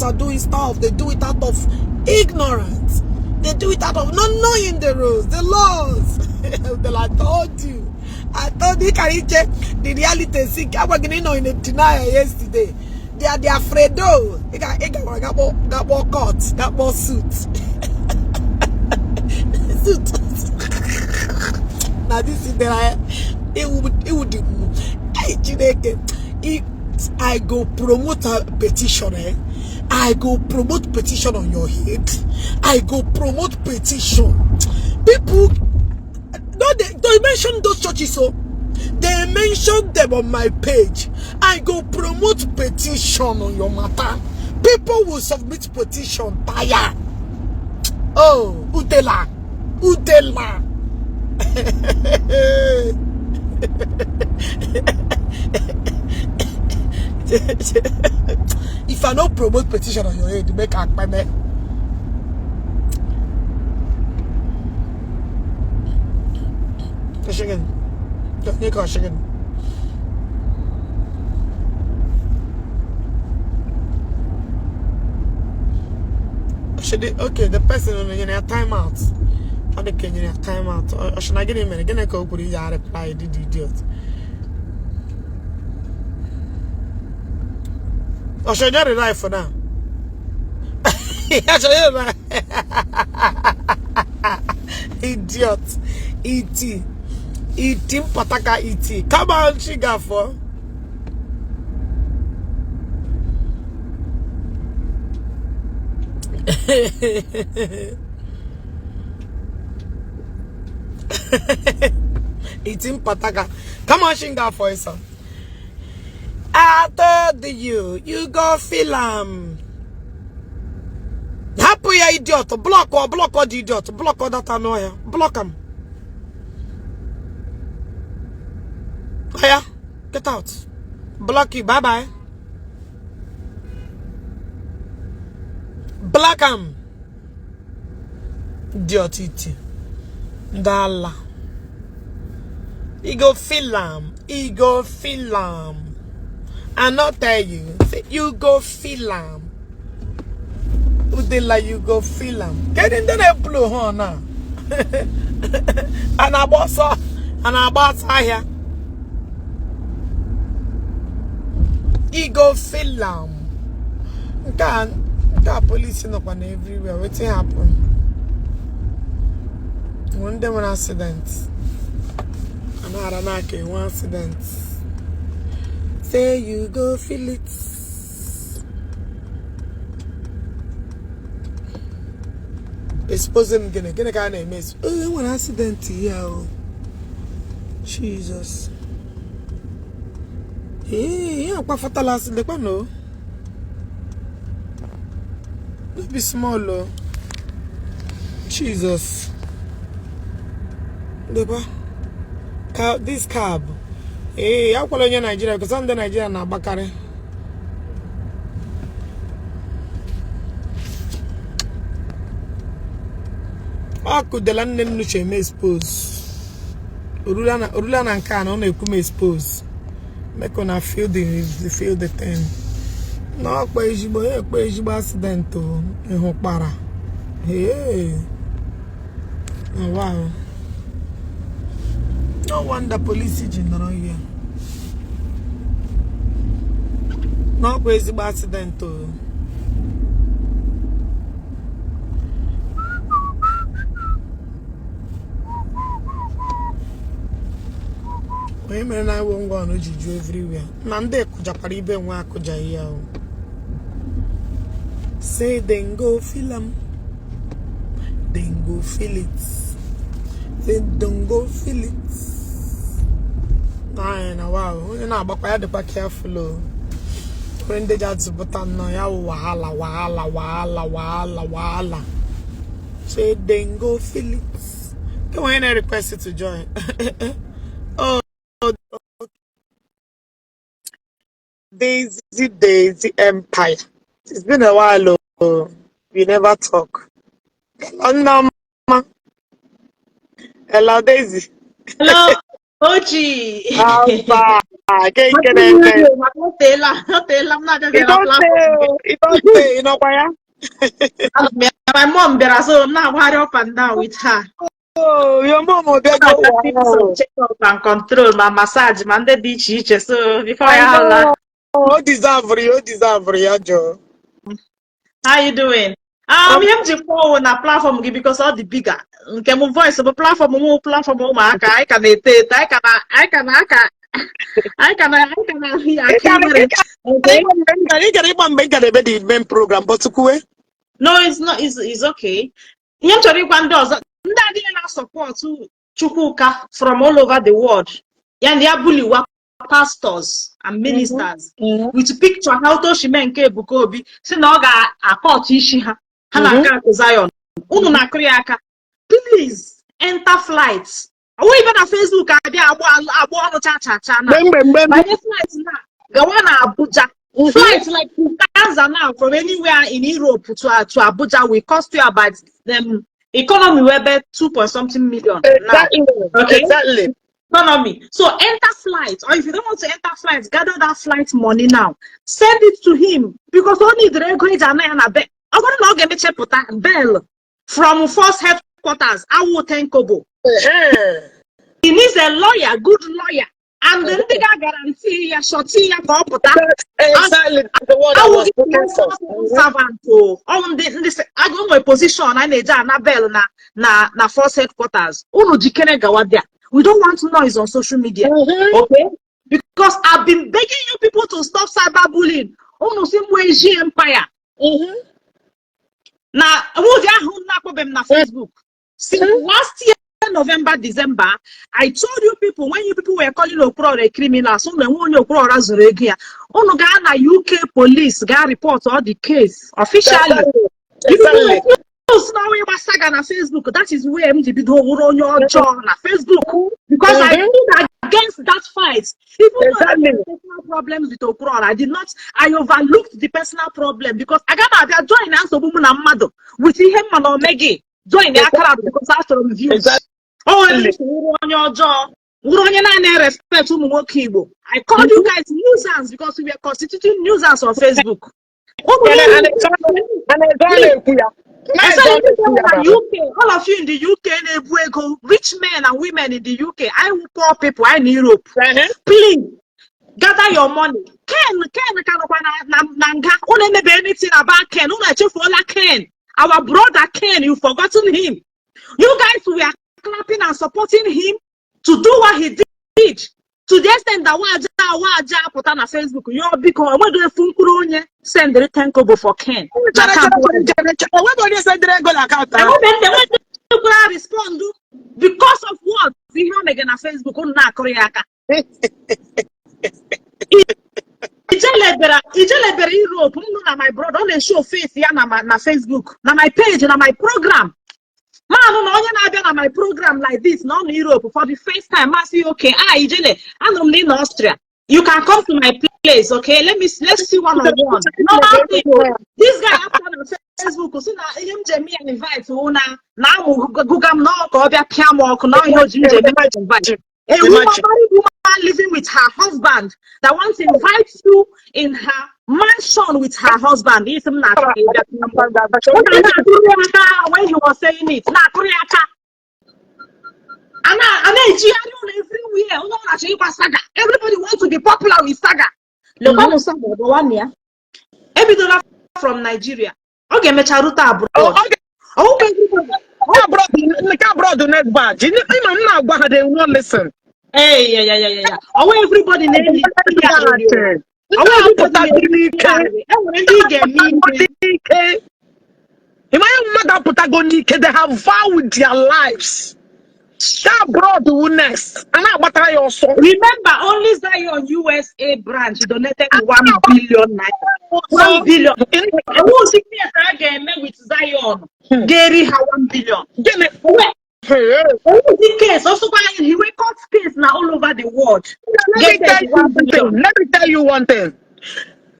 S1: are doing stuff, they do it out of ignorance. They do it out of not knowing the rules, the laws. Well, I told you. I told you, can the reality see agwa gị na ị nọ in a denial yesterday. They are the afraid. Ị ga ị gawara gakpọ court, gakpọ suit. Suit. Na this is the it would hey Chineke. I go promote a petition, eh? I go promote petition on your head. I go promote petition. People no, they mention those churches, so they mention them on my page. I go promote petition on your matter. People will submit petition. Tire. Oh, Udela. Udela. If I don't promote petition on your head, make a payment. Chicken. Chicken. Okay, the person on the time out. Ọ dị ka enyere ya time out. Ọ sị na gịnị mere, gịnị ka o kwuru iji reply the idiot? Ọ sị onye rely for now. Ọ sị onye rely. Idiot. E.T. E.T. Mpataka E.T. Come on, Chigafo. E.T. Mpataka. Come on, Chigafo, son. I told you, you go feel am. Hapụ ya, idiot. Block or block or the idiot. Block or that anụ ọhịa. Block am. Oya, get out. Block you. Bye bye. Block am. Idiot iti. Ndala. You go feel am. You go feel am. I not tell you. Say you go feel am. Udela, you go feel am. Get in there, blow horn now. A na-agba ọsọ, a na-agba ọsọ ahịa. You go feel am. Nke a police nọkwa na everywhere. Wetin happen? Nwere ndị nwere accident. A na-ara n'aka enwe accident. Say you go feel it. Expose m, gịnị gịnị ka a na-eme? Oh, enwere accident ya o. Jesus. Ee, ihe akwa fatal accident kwa no. No be small o. Jesus. Lekwa. Ka this cab. Ee, akwala onye Nigeria, because ndị Nigeria na-agbakarị. Ọ kụdela nne m nuche eme expose. Orula na nke a na ọ na-ekwu m expose. Make una feel the thing. Na ọkpa ezigbo ya ekpe ezigbo accident o ịhụ kpara. Hey. Oh, wow. No wonder police ji nọrọ ihe. N'ọkwa ezigbo accident o. Onye mere na iwo ngwa ọnụ ji ju everywhere. Na ndị kụjakwara ibe nwe akụja ihe ahụ. Say then go feel am. Then go feel it. Say don't go feel it. Na na wow. Onye na-agbakwa ya dịkwa careful o. Nwere ndị ji azụpụta nnọọ ya wụ wahala wahala wahala wahala wahala. Say then go feel it. Ke onye na-request to join? Oh,
S2: Daisy Daisy Empire. It's been a while, oh. We never talk. Hello, Nneoma. Hello, Daisy.
S3: Hello, Ochi.
S2: Alpha. Ke ike na-eme.
S3: O teela, o teela m na-abịaghị
S2: You
S3: na
S2: don't
S3: platform gị.
S2: say, you don't say, ị nọkwa ya?
S3: Anọ m ya. My mom bịara, so m na-agbagharị up and down with her.
S2: Oh, your mom
S3: Ọ
S2: ọbịago.
S3: na-agasị some
S2: Wow.
S3: check up and control, ma massage, ma ndị dị iche iche. So before
S2: I
S3: ya ala.
S2: know. O deserve ya, o deserve ya, Joe.
S3: How you doing? Ihe m ji kwuo na platform gị because ọ dị bigger. Nke m voice bụ platform m, platform ụmụaka. Anyị ka na-eto eto, anyị ka na aka anyị ka na ahụ ya
S2: Ị
S3: aka
S2: gara
S3: nwere.
S2: ị gara
S3: Okay?
S2: ịgba mgbe m gara ị gara ịgba mgbe m gara ebe the main program, but kwuwe.
S3: No, it's not. It's okay. Ihe m chọrọ ịgwa ndị ọzọ, ndị adịghị na-support Chukwuka from all over the world, ya na ya buliwa pastors and ministers with picture ha otu oshime nke Ebuka Obi si na ọ ga-akọtụ isi ha, ha na-aga akụ Zion, unu na-akụrụ ya aka. Please enter flight. Ọ nweghị ibe na Facebook abịa agba agba ọnụ cha cha cha na
S2: Mgbe mgbe mgbe
S3: banye flight na gawa na Abuja. Flight like Lufthansa now from anywhere in Europe to Abuja will cost you about economy wey be two point something million now. Okay? Economy. So enter flight, or if you don't want to enter flight, gather that flight money now. Send it to him because only the ego eji ana ya na be. Ọ bụrụ na ọ ga-emechepụta bail from force headquarters, awụ 10 kobo. He needs a lawyer, good lawyer. And ndị ga-guarantee ya, surety ya ka ọ pụta.
S2: That's exactly the word I was
S3: Awụghị
S2: looking for.
S3: Servant o. Ọ ndị agụ nwere position a na-eji ana bail na force headquarters. Unu jikere gawa there. We don't want noise on social media. Okay? Because I've been begging you people to stop cyberbullying. Unu si mụ eji empire. Na nwụdị ahụ na-akpọbe m na Facebook. Since last year, November, December, I told you people, when you people were calling Okwuluora a criminal, so na enwe onye Okwuluora zuru ego ya. Unu gaa na UK police, gaa report all the case officially. You people refuse na ịgba saga na Facebook. That is where m ji bido wụrụ onye ọjọọ na Facebook. Because I stood against that fight. Even though I had personal problems with Okwuluora, I did not, I overlooked the personal problem because aga m abịa join na nsogbu mụ na mmadụ with ihe mma na omegị join ya akara because achọrọ m views. O nwere ike wụrụ onye ọjọọ, wụrụ onye na-ana respect ụmụ nwoke Igbo. I called you guys nuisance because we were constituting nuisance on Facebook. Ụmụ niile
S2: And eze a na-ekwu ya. Na eze a
S3: Especially people
S2: na-ekwu ya
S3: na
S2: bara.
S3: UK, all of you in the UK na-ebu ego, rich men and women in the UK, I will poor people, I in Europe. Please, gather your money. Ken ka nọkwa na nga. Unu emebe anything about Ken. Unu echefuola Ken. Our brother Ken, you've forgotten him. You guys were clapping and supporting him to do what he did. To the extent that waja waja pụta na Facebook, yo biko, enweghị efu mkpụrụ onye sendịrị 10 kobo for Ken. Na
S2: Chere,
S3: camp.
S2: Chere, chere, chere. O nweghị onye sendịrị ego na akaụntụ ahụ.
S3: Enwebe ndị enwebe ndị kwara respond because of what ihe o mege na Facebook, unu na-akụrụ ya aka. Ijele bịara Europe, m nụ na my brother, ọ na-eshow face ya na Facebook, na my page, na my program. Maanụ na onye na-abịa na my program like this na ọ nọ Europe for the first time, masị, "Okay, ah, Ijele, anụrụ m na ị nọ Austria. You can come to my place, okay? Let's see one on one." Normal thing o. This guy after na Facebook si na ihe m ji eme ya invite wụ na amụ gụga m n'ọ ka ọ bịa pịa m ọkụ na ihe o ji m ji eme ya invite. A woman,
S2: Imagine.
S3: Married woman living with her husband that wants to invite you in her mansion with her husband. Isi m na-achọ ka ị bịa pịa m ọkụ. Ọ na-akụrụ ya aka when he was saying it. Na-akụrụ ya aka. A na-ejigharị ụlọ everywhere. Onye ọ na-achọ ịgba saga. Everybody wants to be popular with saga. Lekwanụ saga gbawanụ ya. Ebidola from Nigeria. Ọ ga-emecha rute abroad.
S2: Ọ
S3: Ọwụkwa everybody.
S2: Abroad, nke abroad next batch. Ịma m na-agwa ha, they will not listen.
S3: Hey, yeah. Ọwụ everybody na-eli ya arịrị o.
S2: Ndị
S3: Ọwụ everybody
S2: apụtago
S3: na-eli
S2: n'ike.
S3: ya arịrị. E nwere ndị ị ga-eme ihe.
S2: N'ike. Ịmanye mmadụ apụtago n'ike. They have vowed their lives. That abroad wu next. A na-agbatara ya ọsọ.
S3: Remember, only Zion USA branch donated ₦1 billion. 1 billion. Ọwụ case a ga-eme with Zion ga-eri ha 1 billion.
S2: Gịnị?
S3: Ọwụzi case, ọsọkwa anyị hiwe court case na all over the world.
S2: Let me
S3: Get
S2: tell you
S3: one
S2: one
S3: billion.
S2: thing. Let me tell you one thing.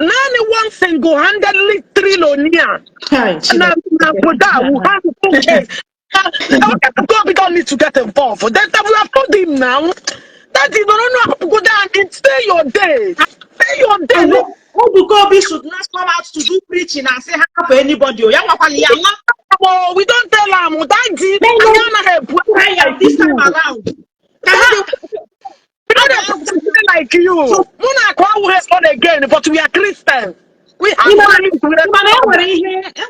S2: Naanị one single-handedly trillionaire
S3: Hi,
S2: na
S3: Chineke.
S2: na obodo a will have full case. God don't need to get involved. Then we have told him now that he don't know go down and stay your day. Stay your day.
S3: And Ebuka Obi should not come out to do preaching and say hapụ anybody o. Ya nwakwala ya nwa.
S2: Oh, we don't tell him. Daddy,
S3: No, no.
S2: anyị anaghị ebu
S3: Try ya this time around. Ka ha
S2: We don't have like you. Mụ na akụ awụghị born again, but we are Christians. We have values. We
S3: Mana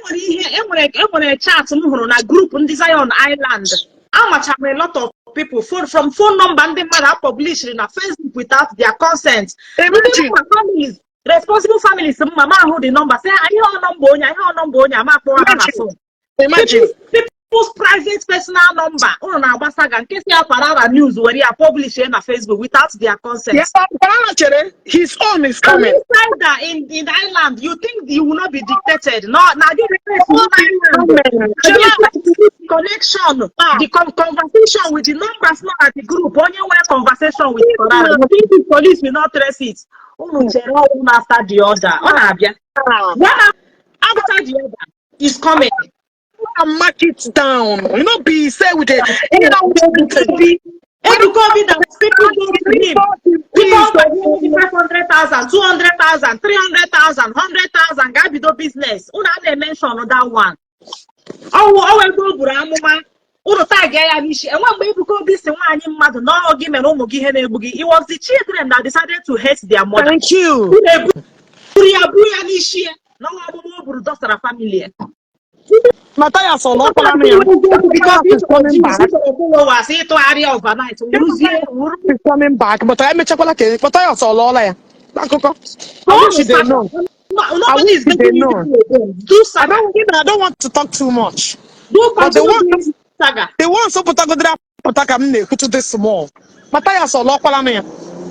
S3: enwere chat m hụrụ na group ndị Zion Island. Amacha m a lot of people phone from phone number ndị mmadụ a publishiri na Facebook without their consent. Ndị
S2: Imagine.
S3: mma families, responsible families, mma ma ahụ the number, sị ihe ọ number onye, ihe ọ number onye ama akpọrọ ha na
S2: Imagine.
S3: phone.
S2: Imagine.
S3: People's private personal number unu na-agbasa ga nke si ya Farara news were ya publish na Facebook without their consent.
S2: Yeah, Farana chere, his own is
S3: And
S2: coming.
S3: inside that in the island, you think you will not be dictated. No, now this is
S2: Coming.
S3: connection,
S2: Ah.
S3: the conversation with the numbers not at the group. Only one conversation with Farara. You think the police will not trace it? Unu chere one after the other. Ọ na-abịa. One after the other is coming.
S2: And mark it down. You know, be say with it. You know, with
S3: Ebuka Obi that people go to him. People go to 500,000, 200,000, 300,000, 100,000 ga-bido business. Unu a na-emention that one. Ọwụ ebe o buru amụma unu tag ya n'isi. Enwe mgbe Ebuka Obi si nwaanyị mmadụ na ọ gị mere ụmụ gị ihe na-egbu gị. It was the children that decided to hate their mother.
S2: Thank you.
S3: Unu eburu ya buru ya n'isi ya na ọnwa ọgbụgbọ o buru dọsara family ya.
S2: Matthias ọlọkwara m ya.
S3: Because
S2: Matthias is coming back.
S3: followers ịtụgharị overnight wuruzie wuru.
S2: Is coming back, but emechakwala ka Matthias ọlọọla ya. Akụkọ. I wish they know.
S3: No,
S2: I
S3: nobody
S2: wish
S3: is
S2: they
S3: making you
S2: know.
S3: people again. Do
S2: I
S3: saga.
S2: don't, you know, I don't want to talk too much.
S3: Do
S2: But the
S3: continue
S2: one,
S3: doing saga.
S2: the ones who pụtagodoro apụta ka m na-ekwutu this small. Matthias ọlọkwala m ya.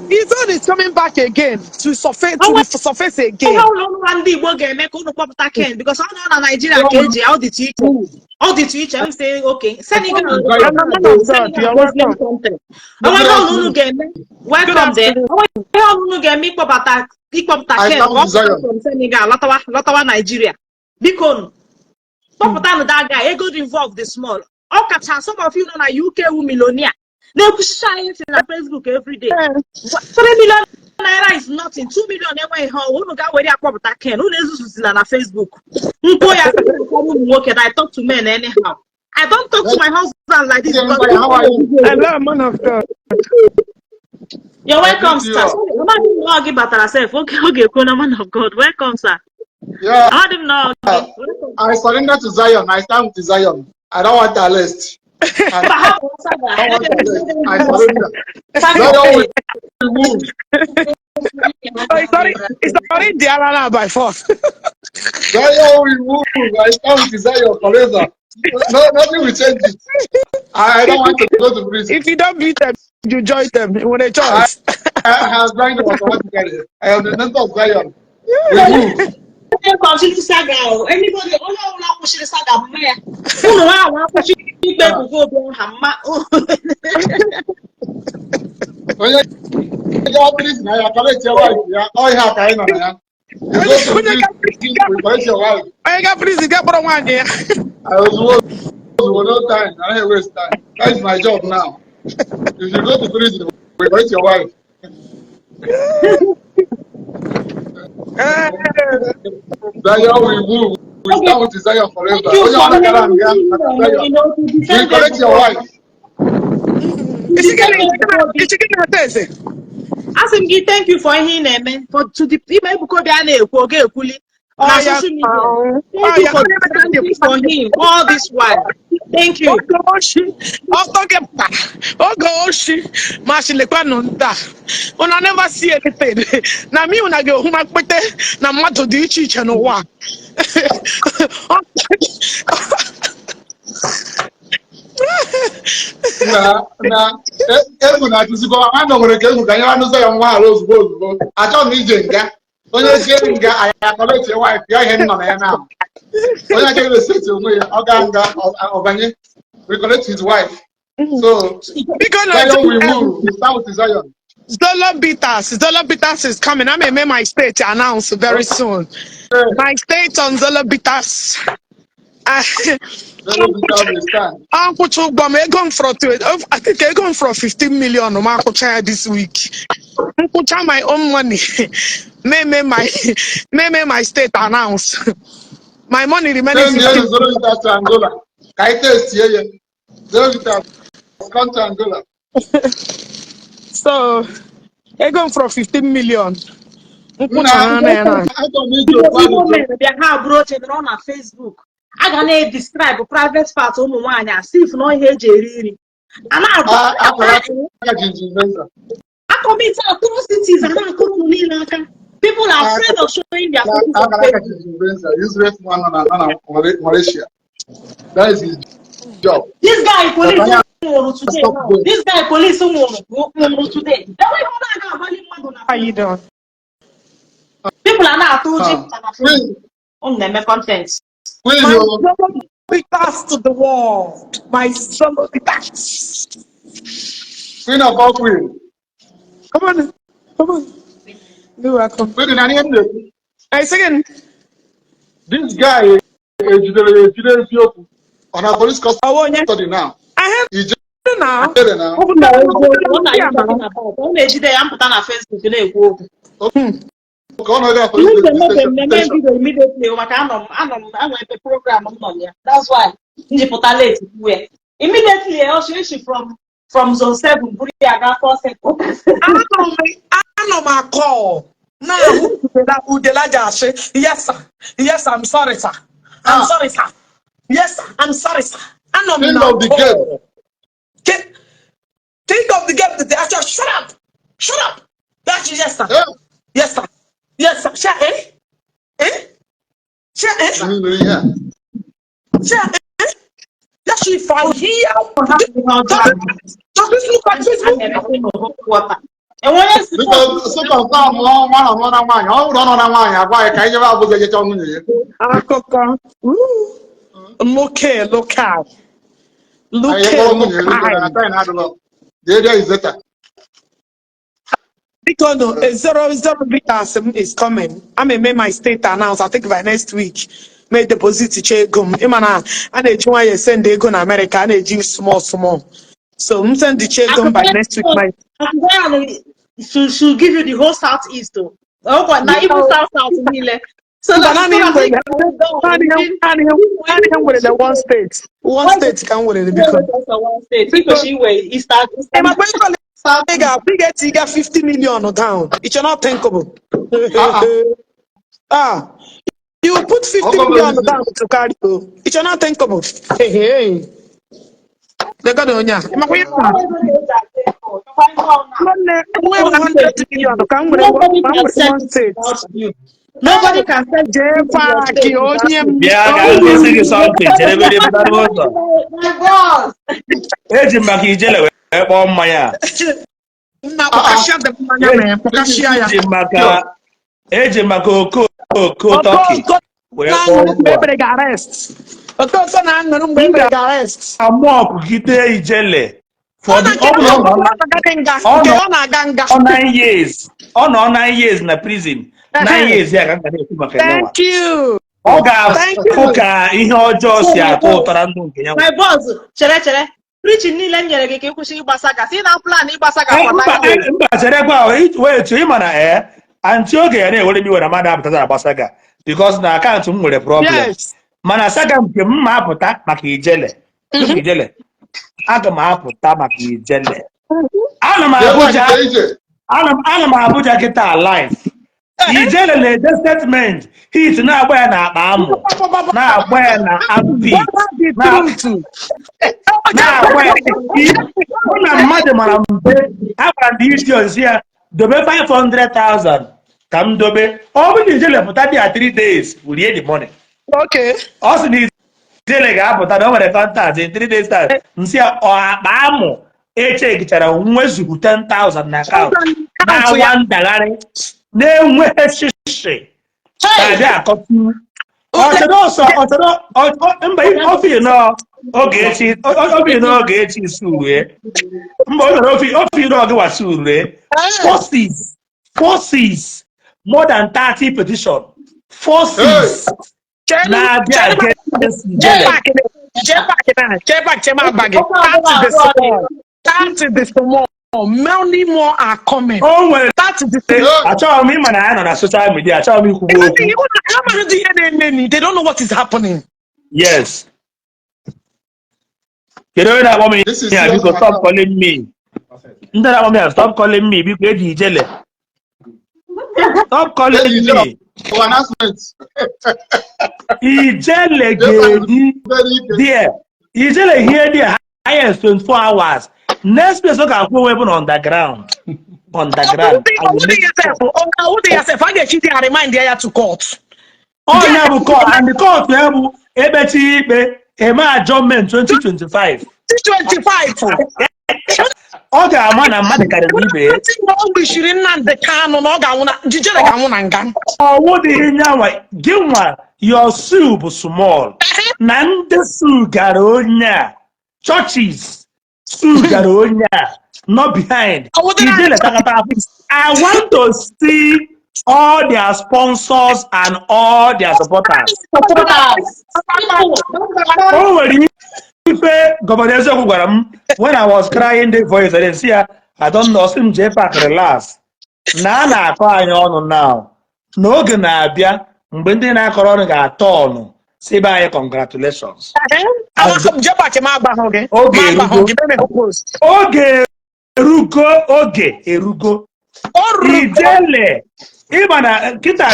S2: His own is coming back again to surface, to
S3: Ọnwa
S2: surface
S3: ihe
S2: again.
S3: ụlọ ọrụ ndị Igbo ga-eme ka unu kpọpụta Ken because ọ nọ na Nigeria ka eji ya ọ dịtụ iche. Ọ dịtụ iche m sị okay Senegal.
S2: I'm a man of God.
S3: Senegal
S2: You're
S3: Muslim
S2: welcome.
S3: country. Onwe ihe ụlọ unu ga-eme,
S2: Good
S3: welcome there.
S2: afternoon.
S3: Onwe ihe ụlọ unu ga-eme ịkpọpụta
S4: I
S3: Ken ka
S4: stand
S3: ọ
S4: with
S3: pụta
S4: Zion.
S3: from Senegal lọtawa Nigeria. Biko nu kpọpụtanụ that guy. Ego dị involved dị small. Ọ kacha some of you nọ na UK wu millionaire na-ekwuchicha anyị ntị na Facebook every day. 3 million naira is nothing. 2 million enweghị ihe ọwụ. Unu ga-were ya kpọpụta Ken. Unu ezuzuzila na Facebook nkwuo ya sị na ụfọdụ ụmụ nwoke that I talk to men anyhow. I don't talk to my husband like this because
S4: How are you?
S2: Hello, man of God.
S3: You're
S4: I
S3: welcome,
S4: greet you
S3: sir.
S4: all.
S3: Sorry, amadị m na ọ gị batara sef oge oge ekwu na man of God. Welcome, sir.
S4: Yeah,
S3: Amadị m na ọ gị. Welcome.
S4: I surrender to Zion. I stand with Zion. I don't want arrest. I
S3: Mba, hapụ saga.
S4: don't want arrest. I surrender.
S3: Saga.
S4: Zion will move.
S2: Oh, it's already the Alana by force.
S4: Zion will move. I stand with Zion forever. No, nothing will change it. I don't want to go to prison.
S2: If you don't beat them, you join them. You want a
S4: I,
S2: choice.
S4: I have joined them automatically. I am the member of Zion. We move.
S3: Continue saga o. Anybody onye ọbụla kwụsịrị saga mma ya unu nwa ahụ akwụsị ikpe Ebuka Obi aha mma.
S4: Onye gaa prison na ya collect your wife ya. Ọ ihe a ka anyị nọ na ya. You go to
S2: Onye ga
S4: prison, we collect your wife.
S2: Onye ga prison ga kpọrọ nwaanyị ya.
S4: I ozugbo ozugbo, no time. I don't waste time. That is my job now. If you go to prison, we collect your wife.
S2: Eh,
S4: Zion will move. We stand with Zion forever.
S3: Thank you
S4: Onye
S3: for
S4: ọbụla gara nga maka Zion.
S3: to
S4: We
S3: defend
S4: collect your
S3: Ebuka.
S4: wife.
S2: Isi gịnị na-ata eze?
S3: Asị m gị thank you for ihe ị na-eme for to the ime Ebuka Obi a na-ekwu oge ekwuli na
S2: Oh, yeah.
S3: social media.
S2: Oh,
S3: Thank you
S2: yeah.
S3: for standing for him all this while. Thank you.
S2: Oge oshi, ọtọ gị pa, oge oshi, ma shilekwanụ nta. Una never see anything. Na mi una ga-ehụ ma mkpete na mmadụ dị iche iche n'ụwa.
S4: Na egwu na-atụzikwa nwanne nwere ka egwu ka nye anụ Zion nwa ala ozugbo ozugbo. Achọghị m ije nga. Onye jee nga anyị a-collect your wife ya ihe m nọ na ya na. Onye agaghị respect onwe ya ọ gaa nga ọ banye. We collect his wife. So
S2: Biko na
S4: Zion will move. We stand with Zion.
S2: Zolo Bitters. Zolo Bitters is coming. I'm gonna make my state announce very soon. My state on Zolo Bitters.
S4: Zolo Bitters will stand.
S2: Akwụcha ụgwọ m, ego m fọrọ to, I think ego m fọrọ 15 million ma akwụcha ya this week. Nkwụcha my own money. Meme my state announce. My money remaining
S4: Send ya
S2: 15.
S4: Zolo Bitters to Angola. Ka anyị testie ya. Zolo Bitters, come to Angola.
S2: So ego m fọrọ 15 million.
S4: Nna,
S2: Nkwụcha ha na ya na.
S4: Achọrọ m iji ofu
S3: Igbo
S4: ajụjụ.
S3: mere bịa, ha bụrụ oche nọrọ na Facebook, a ga na-edescribe private part ụmụ nwaanyị as if na ihe eji eri nri a na-agwa.
S4: Akara aka jinjin venza.
S3: Acommit atrocities, a na-akụrụ unu niile aka. People are afraid of showing their faces on
S4: Akara aka
S3: Facebook.
S4: Jinjin venza, useless one nọ na Malaysia. That is his job.
S3: This guy police
S4: But
S3: nwụrụ today
S4: Stop
S3: now.
S4: going.
S3: This guy police nwụrụ today. Enweghị ọ na-aga agbalị mmadụ na
S2: How you doing?
S3: People are na-atụ ụjọ
S4: Ah.
S3: ịpụta na Facebook. Unu na-eme content.
S4: Queen
S2: My
S4: o.
S2: Zolo Bitters to the world. My Zolo Bitters.
S4: Queen of all queen.
S2: Come on. Come on. You're welcome.
S4: Queen, na ihe m na-ekwu.
S2: I second.
S4: This guy ejidere ya ejide eziokwu. Ọ na police
S2: Oh, onye.
S4: custody now.
S2: I have now.
S4: Ijere na.
S2: Ọ bụ na
S3: What are you talking about? Ọ na-ejide ya mpụta na Facebook na-ekwu okwu.
S4: Ka ọ nọgide na police
S3: Uche mebe
S4: station.
S3: mmemme video immediately maka anọ m enwe ebe program m nọ na ya. That's why m ji pụta late kwuo ya. Immediately ọ shi from zone 7 buru ya gaa first headquarters.
S1: Anọ m akọ na-ahụ Udela. Udela ji asị, "Yes sir, yes, I'm sorry sir, I'm
S4: Ah.
S1: sorry sir, yes sir, I'm sorry sir." Anọ m
S4: King
S1: na
S4: of the game.
S1: King of the game. The actual, shut up, shut up. That's yes sir.
S4: Eh,
S1: Yes sir, yes sir. Sha, eh eh, sha, eh.
S4: anyị nụrụ ihe a.
S1: Sha, eh. Yes, if I hear, does this look like Facebook?
S3: Enwe onye si
S4: Biko, sị confirm nwa na nọ na nwaanyị. Ọ bụrụ na ọ nọ na nwaanyị, agwa anyị ka anyị jebe Abuja jecha nwunye ya.
S2: Akụkọ. Look here, look out. Look
S4: Anyị
S2: here,
S4: kpọrọ
S2: look
S4: nwunye ya biko na
S2: out.
S4: time adịrọ. The area is better.
S2: Because no, a zero zero bitters is coming. I may make my state announce. I think by next week. May deposit ego m. Ịma na a na-eji nwayọ send ego na America, a na-eji small small. So m send ego m by next week. My
S3: Should give you the whole southeast though. Oh, na even south south niile. So
S2: Mba,
S3: that
S2: naanị
S3: so
S2: m
S3: that
S2: nwere naanị ihe m nwere na one state. One state ka m nwere, biko.
S3: One state. Ị kwesịrị iwe Eastern
S2: Ị makwa ego ole
S3: South.
S2: ị ga-akwụ? Ị ga-etiga 50 million down. It's not thinkable.
S4: Ah,
S2: Ah, you put 50
S4: Ọkọ
S2: million
S4: bụ
S2: down to carry o. It's not thinkable. Hey, hey. Legodo onye a. Ị makwa ihe m na- Nwanne, enwe m 100 million ka m nwere
S3: Nobody
S2: ma m
S3: can
S2: nwere
S3: send
S2: one state.
S3: without you. Nobody can send
S2: Jee paakị onye m.
S5: Bịa ka m gosi gị something. Chere ebe dị pụta n'ụzọ.
S3: My boss.
S5: Eji m maka ijele wee kpọọ mmanya a.
S2: Nna, kpọkashịa dị mmanya na ya, kpọkashịa ya.
S5: Eji m maka okooko tọki
S2: Okooko
S5: wee kpọọ
S2: na-aṅụrụ mgbe
S5: nkwụ a.
S2: ebere gị arrest. Okooko na-aṅụrụ mgbe ebere gị arrest.
S5: Amụọkụgide ijele
S2: Ọ
S5: for
S2: na
S5: the
S2: nke
S5: ọ bụrụ
S2: ọ
S5: na ọ
S2: na-aga nga
S5: ọ
S2: nke
S5: nọ
S2: ọ na-aga nga.
S5: ọ 9 years, ọ nọ 9 years na prison, 9 years ya ka m ga na-ekwu maka ya nwa.
S2: Thank you.
S5: Ọ
S2: Thank
S5: ga-afụ
S2: you.
S5: ka ihe ọjọọ si atọ ụtọ na ndụ nke ya nwa.
S3: My boss, chere chere. Preaching niile m nyere gị ka ị kwụsị ịgbasa gas. Ị na-plan ịgbasa gas for
S5: Mba.
S3: 9 years.
S5: Mba, cherekwa ahụ, wait, ị ma na ee aunty oge ya na-ewere m iwe na mmadụ apụta agba saga because na account m nwere problem. Mana saga nke m ma apụta maka ijele. Maka ijele, aga m apụta maka ijele. Ana m
S4: Jee
S5: Abuja.
S4: ije ije.
S5: Ana m Abuja kịta live. Ijele na-ede statement, hit na-agba ya na akpa amụ, na-agba ya na armpit,
S2: Gwa ha the truth.
S5: na-agba ya hụ na mmadụ mara mbe. Agwara ndị isi ozi ya dobe 500,000 ka m dobe. Ọ bụrụ na ijele pụta dị ya 3 days, we the money. Ọ sị na ijele ga-apụta na o nwere contact in 3 days time. Nsị ya ọ akpa amụ echekichara nwezugu 10,000 na account na-awa ndagharị na-enweghị shishi na-abịa akọtu ọchọrọ ọsọ ọchọrọ mba ofi nọ. Ogechi, obi na Ogechi sue. Mba, o mere ofe ire ọgị wa sue. Forces, more than 30 petition. Forces na-abịa against Ijele.
S1: Jee back na, jee back, chema agba gị. 30 dị small. 30 dị small. Many more are coming.
S5: O nwere
S1: 30 dị small.
S5: Achọghị m ịma na ya nọ na social media, achọghị m ikwubu okwu.
S1: Amaghị ihe na-eme ni. They don't know what is happening.
S5: Yes. Kedu onye na-akpọ m
S4: This is
S5: ihe a?
S4: serious
S5: Biko, stop
S4: matter.
S5: calling me. Ndị na-akpọ m ya, stop calling me, biko. Eji Ijele, stop calling
S4: Eji Ijele.
S5: me.
S4: For announcement.
S5: Ijele ga-edi
S4: Very ike.
S5: there. Ijele here there highest 24 hours. Next place ọ ga-akwụ onwe bụ na underground, underground. I will make sure.
S1: Ọwụdị ya sef, a ga-echi dị ya remind ya to court.
S5: Ọnya bụ court, and the court ya bụ ekpechi ikpe, eme adjournment 2025.
S1: 25.
S5: Ọ ga-ama na mmadụ karịrị ibe ya.
S1: Na o gbishiri Nnamdi Kanu na ọ ga-anwụ na Ijele ga-anwụ na nga.
S5: Ọwụ dịghị nyanwa gị nwa, your sue bụ small na ndị sue gara onye a, churches sue gara onye a not behind. Ijele takata afụ. I want to see all their sponsors and all their supporters. O nwere ife Governor Eziokwu gwara m when I was crying the voice, I didn't see ya. I don't know, sị m jee park, relax, na a na-akọ anyị ọnụ now, n'oge na-abịa mgbe ndị na-akọrọ ọnụ ga-atọ ọnụ si be anyị congratulations.
S1: Jebak m agbahụ gị.
S5: Oge
S1: Ma agbahụ
S5: erugo.
S1: gị, meme post.
S5: Oge erugo, oge erugo.
S1: O ruru.
S5: Ijele, ịma na nkịta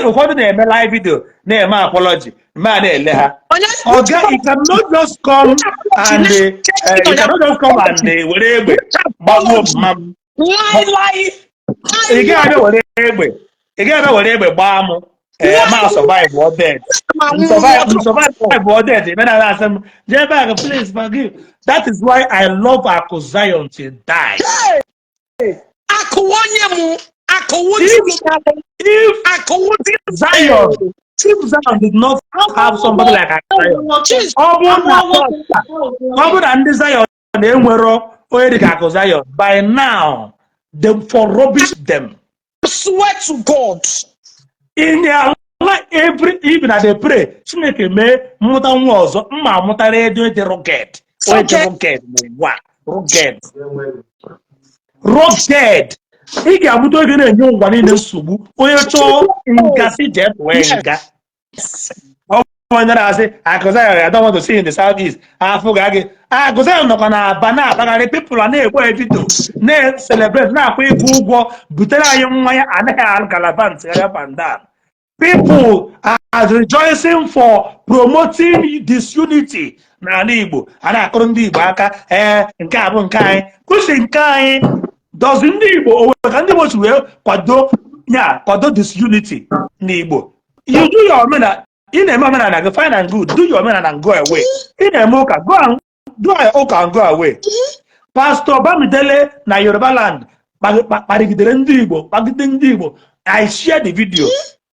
S5: ụfọdụ na-eme live video na-eme apology ma na-ele ha.
S1: Onye
S5: Oga, you cannot just come and you cannot just come and were egbe gbagbuo mma m.
S1: Lie, lie.
S5: Ị gaghị abịa were egbe, ị gaghị abịa were egbe gbaa m, ee, ma survive or dead. Survive or dead. Ị na asị m jee back, please forgive. That is why I love Akụ Zion till die.
S1: Akụwo onye m akụwo
S5: If
S1: akụwo dị
S5: Zion, if Zion did not have somebody like Akụ Zion, ọ bụrụ na ndị Zion na-enwero onye dịka Akụ Zion, by now them for rubbish them.
S1: Swear to God.
S5: In their life, every even as they pray, Chineke mee mmụta nwa ọzọ, mma amụtara ego dị rugged, onye dị rugged n'ụwa, rugged, rugged. Ị ga-amụta oge na-enye ụwa niile nsogbu. Onye chọọ ngasị jee tụọ ya nga. Ọ bụ onye na-asị Akụ Zion, I don't want to see in the southeast. Afụ ga gị Akụ Zion nọkwa na Aba na-akpagharị, people a na-ekwe video, na-celebrate, na-akwụ ịkwụ ụgwọ, butere anyị mmanya, anaghị alụ galavant up and down. People are rejoicing for promoting disunity n'ala Igbo. A na-akụrụ ndị Igbo aka. Ee, nke a bụ nke anyị kwụsị, nke anyị dozi ndị Igbo. O nwere ka ndị Igbo si wee kwado ya, kwado disunity n'Igbo? You do your omenala, ị na-eme omenala gị, fine and good. Do your omenala and go away. Ị na-eme ụka, go and do your ụka and go away. Pastor Bamidele na Yoruba land kparịgidere ndị Igbo, kpagide ndị Igbo. I share the video,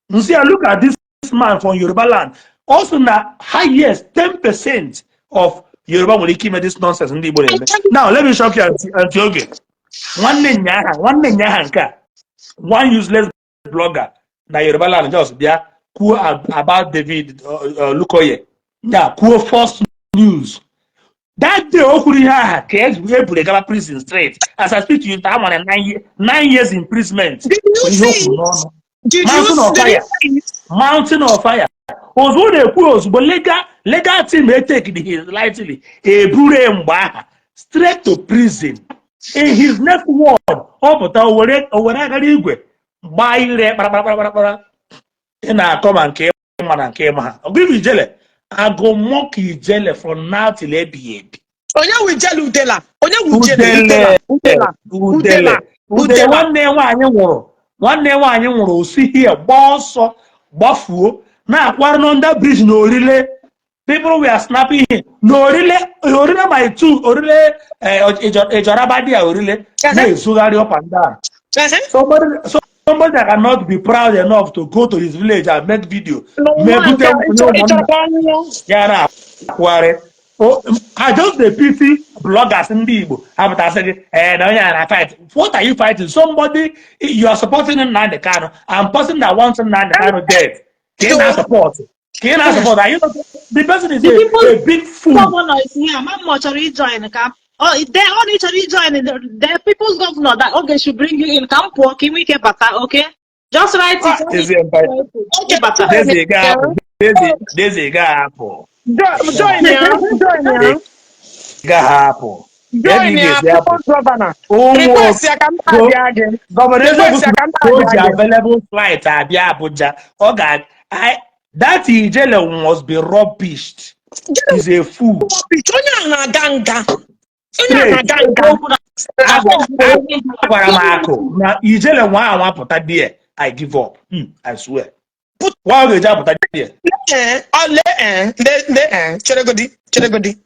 S5: nsị ya, look at this man from Yoruba land. Also na highest 10% of Yoruba nwere ike ime this nonsense ndị Igbo na-eme. Now let me shock you, Aunty Oge. Nwanne nyaha, nwanne nyaha nke a, one useless blogger na Yoruba land just bịa kwuo about David Lukoye ya, kwuo false news. That day o kwuru ihe aha ka e eburu gaba prison straight. As I speak to you, ha nwere 9 years imprisonment.
S1: Did you
S5: ihe o
S1: see
S5: kwuru n'ọnụ.
S1: Did you
S5: Mountain of
S1: did
S5: fire.
S1: you see it?
S5: Mountain of fire. Ozugbo ọ na-ekwu, ozugbo legal team etake his lightly, eburu mgbe aha straight to prison. In his next word, ọ pụta, o were agara igwe gbaa ire kparakparakparakpara. Ị na-akọ ma nke ịma na nke ịma ha. Ọgụ Ijele agụmọka Ijele from now till ebighị ebi.
S1: Onye wu Ijele? Udela. Onye wu Ijele?
S5: Udele.
S1: Udela.
S5: Udele. Udele.
S1: Udela.
S5: Nwanne nwaanyị nwụrụ, nwanne nwaanyị nwụrụ, osi hie gbaa ọsọ gbafuo, na-akwarụ n'under bridge na Orile. People were snapping him n'Orile, Orile my two Orile, Ijoraba dia Orile, na-ezugharị up and down. Somebody that cannot be proud enough to go to his village and make video
S1: N'ụwa
S5: mee
S1: nke
S5: bute
S1: ịchọrọ
S5: onye
S1: ịchọrọ
S5: ụmụnna
S1: ka ọ nwụọ.
S5: ya na-akwụgharị. Oh, I just dey pity bloggers ndị Igbo apụtasị gị ee na onye a na fight. What are you fighting? Somebody you are supporting, Nnamdi Kanu, and person that wants Nnamdi Kanu dead ka ị na-support, ka ị na-support. Are you not, the person is
S3: The people's
S5: a big fool.
S3: Governor is here. Ma ọ chọrọ ijoin ka ọ ọ na ị chọrọ ijoin the people's governor that okay should bring you in, ka m pụọ ka ị nwee ike bata. Okay, just write it.
S5: Daisy invite.
S3: Okay, bata.
S5: Daisy ga-apụ. Daisy, Daisy ga-apụ.
S2: Join ya, join ya.
S5: Ga-apụ.
S2: Join ya, people's governor.
S5: Ụmụ
S2: Request ya ka m abịa gị.
S5: Governor Eziokwu
S2: Request ya ka m
S5: ka o ji
S2: abịa gị.
S5: available flight abịa Abuja. Ọ ga that Ijele must be rubbished. He's a fool.
S1: Onye a na-aga nga, onye a na-aga nga.
S5: Agwara m akụ na Ijele nwa anwa pụta there, I give up. I swear. Nwa ọ ga-eji apụta there.
S1: Ee, ọ lee, ee, lee, lee, ee, cheregodi, cheregodi,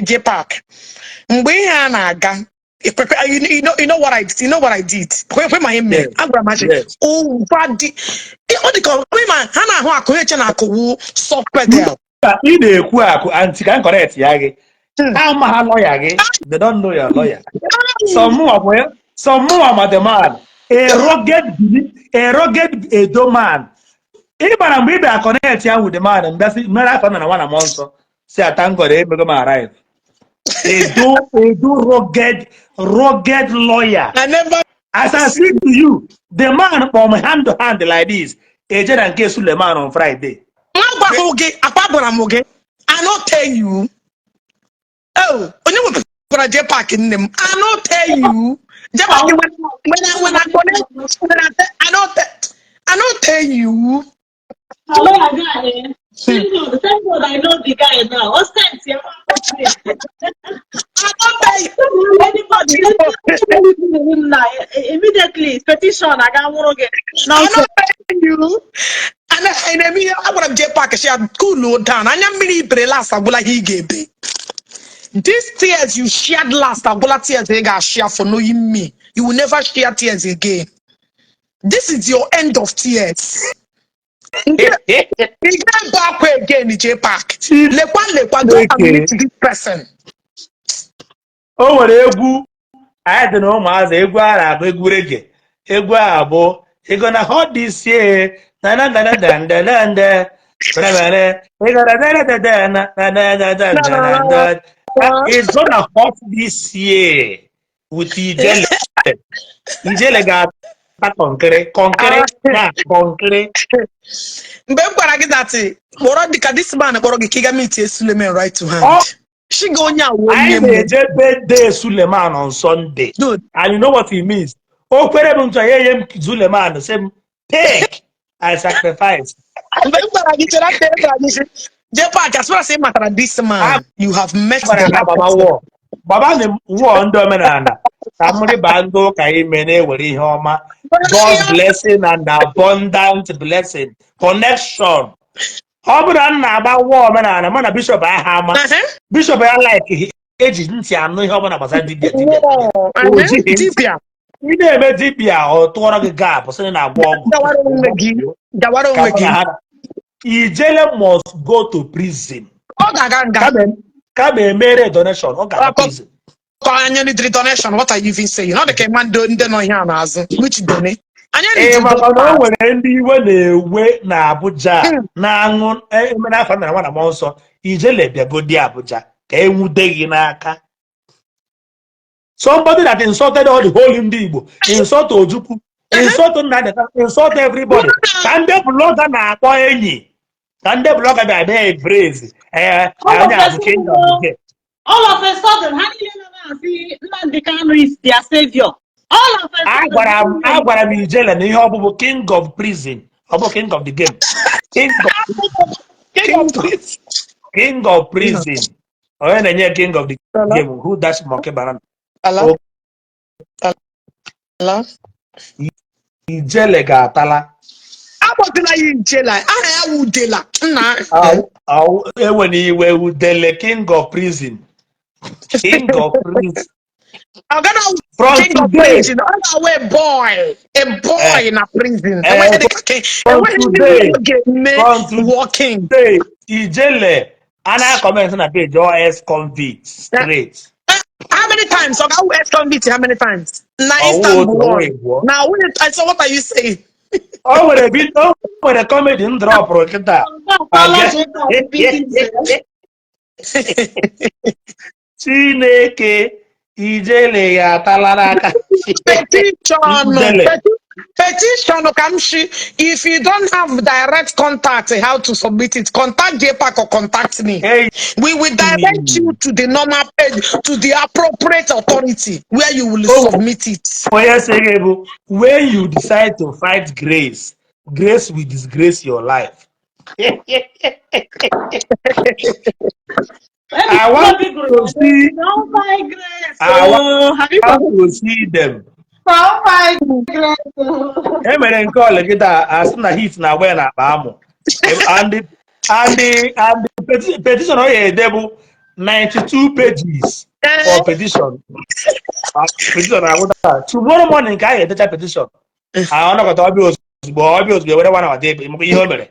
S1: J Park, mgbe ihe a na-aga ekwekwe, you know what I did, kwekwe ma ihe mere.
S5: Yes.
S1: Agwara m achị ụwa dị, ọ dị ka ọ ma ha na-ahụ akụ eche na akụwu soft pedal.
S5: Ka ị na-ekwu akụ anti ka m correct ya gị. Ha ama ha lawyer gị. They don't know your lawyer. Some mụnwa bụ some mụnwa ma the man. A rugged a rugged Edo man. Ị bara mgbe ị bịara connect ya with the man, mbịa sị mere afọ na nwa na mmụọ nsọ si thank God emego m arrive. Edo rugged lawyer.
S1: I never
S5: As I speak to you, the man kpọrọ m hand to hand like this. Eje na nke Suleiman on Friday.
S1: Nwa gwahụ gị akpa gwara m gị, I no tell you. Oh, onye nwekwara J Park nne m, I no tell you. J Park, when I connect, when I tell, I no tell you.
S3: Hello, guy. Eh? Thank God I know the guy now. What's that?
S1: I no tell you.
S3: Anybody, anybody now, immediately petition. I got one again.
S1: I no tell you. And I na-eme ihe agwara m J Park shi ya cool down. Anya mmiri ibere last agwụla ihe ị ga-ebe. These tears you shared last agwụla tears ị ga-share for knowing me. You will never share tears again. This is your end of tears. Ị ga-ebe akwa again, J Park. Lekwa, lekwa, go and meet this person.
S5: O nwere egwu anyị dị na ụmụazị, egwu a na-agụ, egwu reggae, egwu a bụ ị gonna hot this year na na na na na na na na na na ị gonna na na na na na na na na na na na. It's gonna hot this year with Ijele. Ijele ga-ata kọnkịrị, kọnkịrị na kọnkịrị.
S1: Mgbe m gwara gị that kpọrọ dị ka this man kpọrọ gị ka ị ga meet Suleman right to hand. Shi gị onye a wụ onye
S5: Anyị
S1: mbụ.
S5: Na-eje birthday Suleman on Sunday.
S1: Good.
S5: And you know what it means? O kwere m ntụ ya enye m Suleman, sị m take, I sacrifice.
S1: Mgbe m gwara gị, chere aka, ị gwara gị sị, J Park, as far as ị matara this man, you have met
S5: Gwara
S1: the
S5: ha
S1: right
S5: gbaba
S1: person.
S5: wụọ gbaba na wụọ ndị omenala ka mmiri baa ndị ụka ime na-ewere ihe ọma, God's blessing and abundant blessing connection. Ọ bụrụ na m na-agba wụọ omenala mụ na bishọp aha ama bishọp ya like eji ntị anụ ihe ọbụla gbasara dibịa, dibịa, dibịa.
S1: Whoa,
S5: O jighị ntị.
S1: Dibịa.
S5: Ị na-eme dibịa, ọ tụọrọ gị gap sị na ị na-agwọ ọgwụ.
S1: Gawara onwe gị, gawara
S5: Ka
S1: onwe
S5: mụ
S1: gị.
S5: na ha Ijele must go to prison.
S1: Ọ ga-aga nga.
S5: Kama emere donation, ọ ga-aga prison.
S1: Ka anyị need donation? What are you even saying? Ọ dị ka ịma ndị nọ ihe a n'azụ, which done anyị
S5: Ee,
S1: need.
S5: Maka na o nwere ndị iwe na-ewe na Abuja na-aṅụ emere afọ na nwa na mmụọ nsọ. Ijele bịagodi Abuja ka enwude gị n'aka. Somebody that insulted all the whole ndị Igbo, insult Ojukwu, insult Nnamdi Kanu, insult everybody, ka ndị blogger na-akpọ enyi, ka ndị blogger bịa bịa embrace ee
S3: All of
S5: onye
S3: a
S5: a bụ king of the game.
S3: All of a sudden, ha niile nọ na-asị Nnamdi Kanu is their savior. All of a sudden,
S5: Agwara m Ijele na ihe ọbụbụ king of prison, ọ bụ king of the game, king of
S1: King of prison.
S5: King of prison, onye na-enye king of the game, who dash monkey banana?
S1: Ala. Ala.
S5: Ijele ga-atala.
S1: Akpọtụla ya Ijela, aha ya wụ Udela nna.
S5: Ewe na iwe, Udele, king of prison, king of prison.
S1: Ọ gana
S5: From
S1: king of
S5: today,
S1: prison, ọ ga-awụ a boy na prison.
S5: Eh,
S1: enweghị dịka king,
S5: from
S1: enweghị ndị
S5: today,
S1: ọ ga-eme
S5: from
S1: working.
S5: Today, Ijele. A na-acomment na page ex convict straight.
S2: How many times? Oga who ex-convict how many times? Na
S5: Ọwụ otu
S2: Istanbul
S5: ọwụ
S2: one.
S5: ịbụọ.
S2: Na wait, so what are you saying?
S5: O nwere o nwere comedy m dropụrụ kịta. Chineke ijele ya atala n'aka.
S2: Petition.
S5: Ijele.
S2: Petition ka m shi. If you don't have direct contact how to submit it, contact JPAC or contact me.
S5: Hey.
S2: We will direct you to the normal page, to the appropriate authority where you will
S5: Oh.
S2: submit it.
S5: Onye sị gị bụ when you decide to fight grace, grace will disgrace your life. I want to see
S3: Oh my grace.
S5: I
S3: Oh, have you
S5: want to see them.
S4: Oh my grace.
S5: E mere nke ole kịta asị na heat na-agba ya n'akpa amụ. And the petition ọ ga-ede bụ 92 pages for petition. Petition agwụta. Tomorrow morning ka a ga-edecha petition. Ah, ọ nọkọta ọbịa ozugbo ewere nwa na ọdị ebe maka ihe o mere.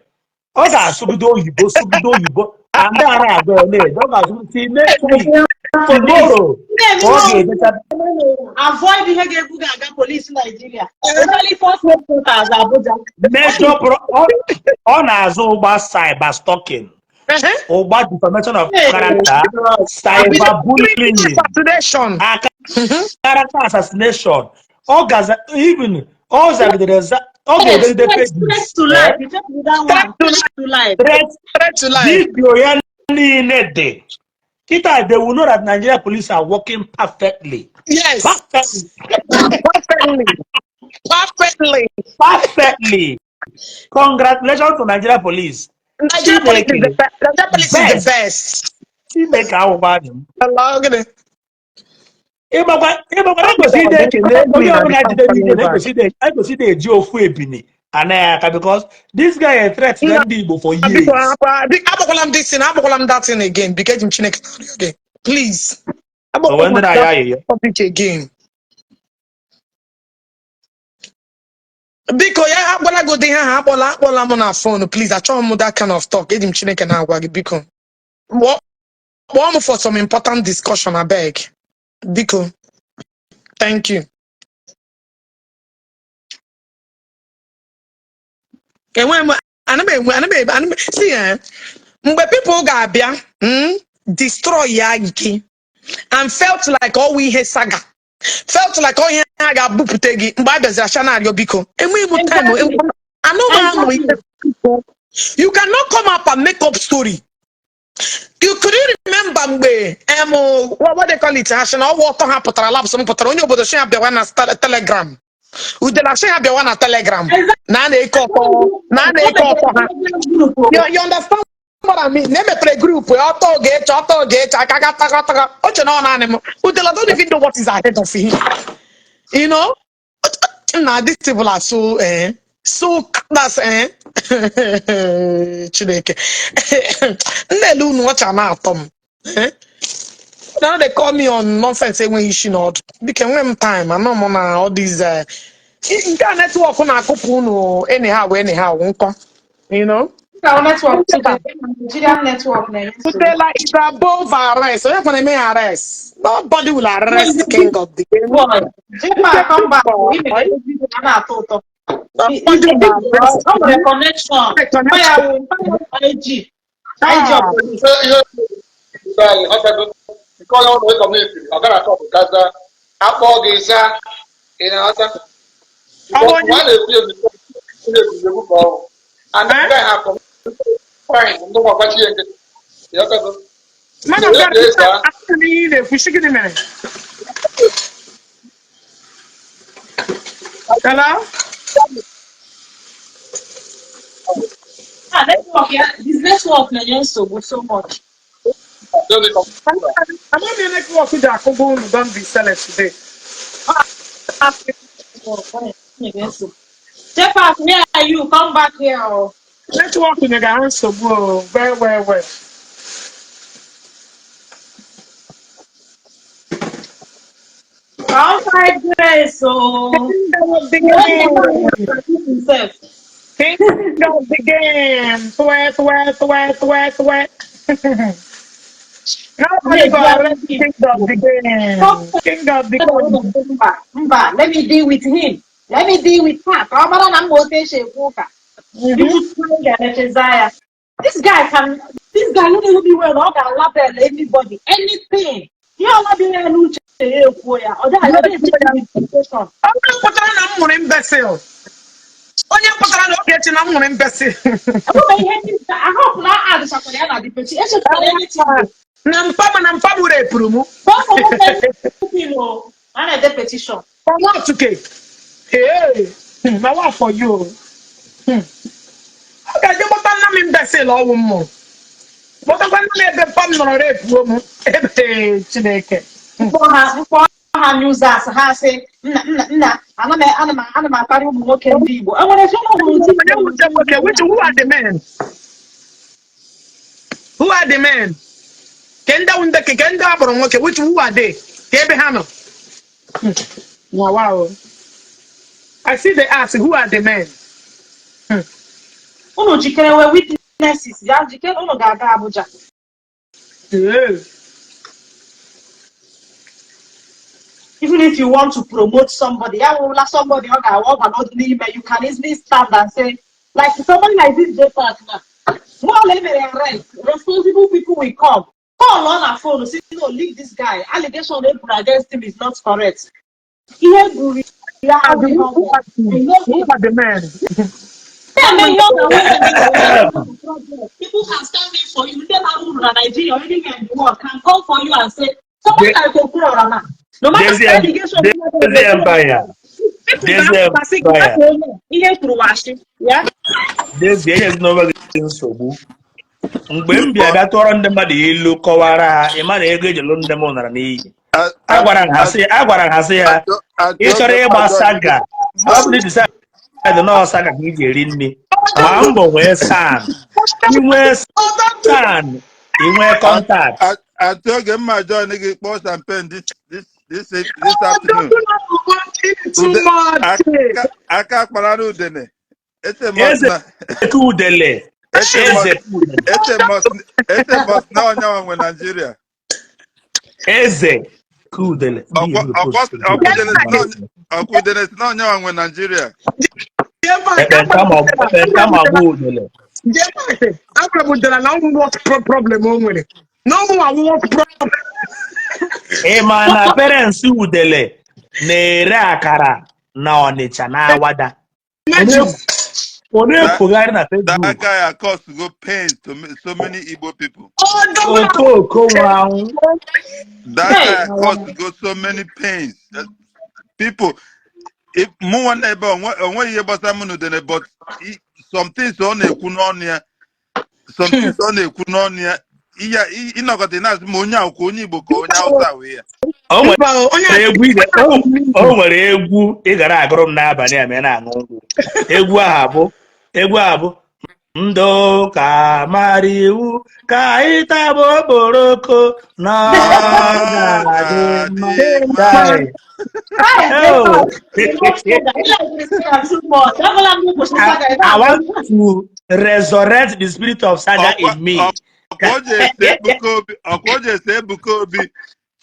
S5: Ọ ga-asụgide oyibo sụgide oyibo and a na-agụ ya na-ede ọ ga-asụgide till next week tomorrow ka ọ ga-edecha.
S3: Avoid ihe ga-ebu gị aga polisi Nigeria. Especially first headquarters Abuja.
S5: Major ọ na-azụ ụgba cyber stalking, ụgba defamation of character, cyber bullying,
S2: Assassination.
S5: aka character assassination. Ọ gaza even ọ zagidere ọ ga-edegide
S3: Threat
S5: pages.
S3: to life. You check that one. Threat to life.
S5: Threat.
S2: Threat to life.
S5: Video ya niile dị kịta. They will know that Nigeria police are working perfectly.
S2: Yes.
S5: Perfectly.
S2: Perfectly. Perfectly.
S5: Perfectly. Congratulations to Nigeria police.
S2: Nigeria police is the best. Nigeria police is the
S5: Best.
S2: Best.
S5: Chineke ahụkwa anyị m.
S2: Hello, gịnị?
S5: Ịgbakwa ekwesị ide ekele onye ọbụla jide n'ije na ekwesị ide eji ofu ebini anaghị aka because this guy a threat na ndị Igbo for years.
S2: Biko, akpọkwala m this thing, akpọkwala m that thing again. Biko, eji m Chineke na-arịọ gị. Please.
S5: O nwee ndị na-ayọ ayịyọ.
S2: Topic again. Biko, ya akpọla gị ụdị ihe ahụ, akpọla m na phone, please. Achọghị m that kind of talk. Eji m Chineke na-agwa gị, biko. Kpọọ m for some important discussion, abeg. Biko. Thank you. Enweghị m ana m enwe ana m ana m see mgbe people ga-abịa destroy ya gị and felt like ọwụ ihe saga, felt like ọ ihe ha ga-abupụta gị mgbe a bịaziri acha na-arịọ biko, enweghị m time. Anụ m anụ ihe. You cannot come up and make up story. You couldn't remember mgbe what they call it, ha sị na ọwụ ọtọ ha pụtara laps m pụtara onye obodo si ha bịawa na Telegram, udela sị ha bịawa na Telegram na a na-eke ọtọ na a na-eke ọtọ ha. You understand what I mean? Na emepere group ọtọ Ogechi, ọtọ Ogechi aka ga taga taga oche na ọ naanị m. Udela don't even know what is ahead of him. You know? Na these people are so that's Chineke. Nnele unu ọcha na-atọ m. Eh? Now they call me on nonsense enweghị isi na ọdụ. Biko, enwe m time anọ m na all these nke a network na-akụpụ unu anyhow anyhow nkọ. You know?
S4: Our network today, Nigerian network na-enye nsogbu.
S2: Udela is above arrest. Onye kwana eme ya arrest? Nobody will arrest king of the game.
S4: Boy, JPAC come back, ị mere video a na-atọ ụtọ.
S2: Nobody will arrest.
S3: O nwere connection.
S2: Connection.
S3: IG. IG of police.
S4: Ihe anyị ghọtago nke onye ọrụ community ọ gara atọ bụ gaza akpọ gị zaa ị na-aghọta.
S2: Ọ bụ onye
S4: a na-ekwu ezigbo na-egwu ka ọrụ and
S2: Eh?
S4: ndị ha crime ndị nwa gbachi ya nkịtị ịghọtago.
S2: Madam
S4: Onye
S2: Gary,
S4: ga-eza?
S2: asị m ihe ị na-ekwu, sị gịnị mere? Hello?
S3: Ah, network ya, this network na-enye nsogbu so much.
S2: Amaghị m network ji akụba unu don be sell today.
S3: Ah, na-enye nsogbu. JPAC, where are you? Come back here. Oh.
S2: Network nyere ha nsogbu o, well, well, well.
S3: Oh my grace, oh.
S2: King of the game.
S3: Himself.
S2: King of the game. Swear, swear, swear, swear, swear. Nobody go arrest king of the game. King of the game.
S3: Mba, mba, let me deal with him. Let me deal with her. Ka ọ mara na mma otu esi ekwu ụka. Ga-emecheza ya. This guy no dey well, ọ ga-alabel anybody, anything. Ihe ọla dị ya n'uche ya ekwuo ya. Ọ dịghị ọ dịghị eche implication.
S2: Onye pụtara na m nwere imbecile. Onye pụtara na Ogechi na m nwere imbecile.
S3: Enwebe ihe ndị ahụ na adịchakwara ya na the page. Echekwara anything.
S2: Na mpa ma na mpa m repụrụ m.
S3: Both nwoke o, a na-ede petition.
S2: For what, okay? Hey, na what for you? Ọ ga-eje gbọta nna m imbecile ọwụ m mụrụ. Kpọtakwa nna m ebe mpa m nọrọ repuo m. Ebe Chineke.
S3: Mkpọ ha newsers, ha sị, "Nna, nna, nna, ana m akparị ụmụ nwoke ndị Igbo." Enwere ezi ụmụ hụrụ ndị
S2: Onye wute nwoke, which who are the men? Who are the men? Ke ndị wụ ndị ke ndị akpọrọ nwoke, which who are they? Ka ebe ha nọ? Wow. I see they ask, who are the men?
S3: Unu jikere nwee witnesses ya, jikere, unu ga-aga Abuja.
S2: Yeah.
S3: Even if you want to promote somebody, ya wụrụla somebody ọ ga-awa ọba n'ime, you can easily stand and say, like somebody like this JPAC now, mgbe ọla emere arrest, responsible people will come call on her phone, say, "No, leave this guy. Allegation they put against him is not correct." Ihe buru ya awụ ihe ọ mere.
S2: Who are the men?
S3: Na-eme ihe ọ ga-awụ, people can stand in for you. Ndị na-arụ uru na Nigeria or anywhere in the world can come for you and say, somebody like Okwuluora now, no matter
S5: Daisy
S3: the allegation,
S5: Daisy Empire.
S3: people
S5: Daisy
S3: ga-apụtasị gị
S5: Empire.
S3: hapụ onye ihe kwuru washi ya.
S5: Daisy, enyezina onwe gị nsogbu. Mgbe m bịa tụọrọ ndị mmadụ ilu kọwara ha, ị ma na ego eji lụ ndị m nara n'iyi. Agwara m ha sị ha, ị chọrọ ịgba saga, ọ bụrụ decide na saga ka ị ga-eri nri, gbaa mbọ nwee SAN. Inwee SAN, inwee contact.
S6: At oge mma join gị kpọọ champagne this afternoon.
S2: Too
S6: Ude,
S2: much.
S6: aka aka kpara udene. Eche must
S5: Eze
S6: na
S5: ka udele.
S6: eche
S5: Eze
S6: must
S5: ka udele.
S6: Eche must na onye nwe Nigeria.
S5: Eze ka udele.
S6: Ọkwa ọkwa ọkwa udene si na onye nwe Nigeria.
S5: Ekpenta ma ọ bụ udele.
S2: Agwara m udele na ọnwụ what problem o nwere. Na ọnwụ awụ what problem.
S5: Ị ma na parents udele na-ere akara na Ọnịcha na Awada?
S2: Imagine.
S5: Ọ na-efogharị na
S6: That
S5: Facebook.
S6: guy has caused to go pain to so many Igbo people.
S2: Oh,
S5: Okooko nwụrụ anwụ.
S6: That
S3: Hey.
S6: guy caused to go so many pains. People, if mụ nwanne ebe onwe onweghị ihe gbasara mụ na udene, but some things ọ na-ekwu n'ọnụ ya, some things ọ na-ekwu n'ọnụ ya, ihe ịnọkọta ị na-asị ma onye ahụ ka onye Igbo ka onye Hausa wee ya.
S5: O nwere
S2: Mba, onye
S5: egwu ị ga- o nwere egwu ị gara agụrụ m n'abalị a ma ị na-aṅụ nkwụ. Egwu ahụ bụ ndụ ka mara iwu ka anyị taba okporoko na ọ ga-adị mma. Guy. Oh. I want to resurrect the spirit of saga in me.
S6: Ọkwa o ji ese Ebuka Obi,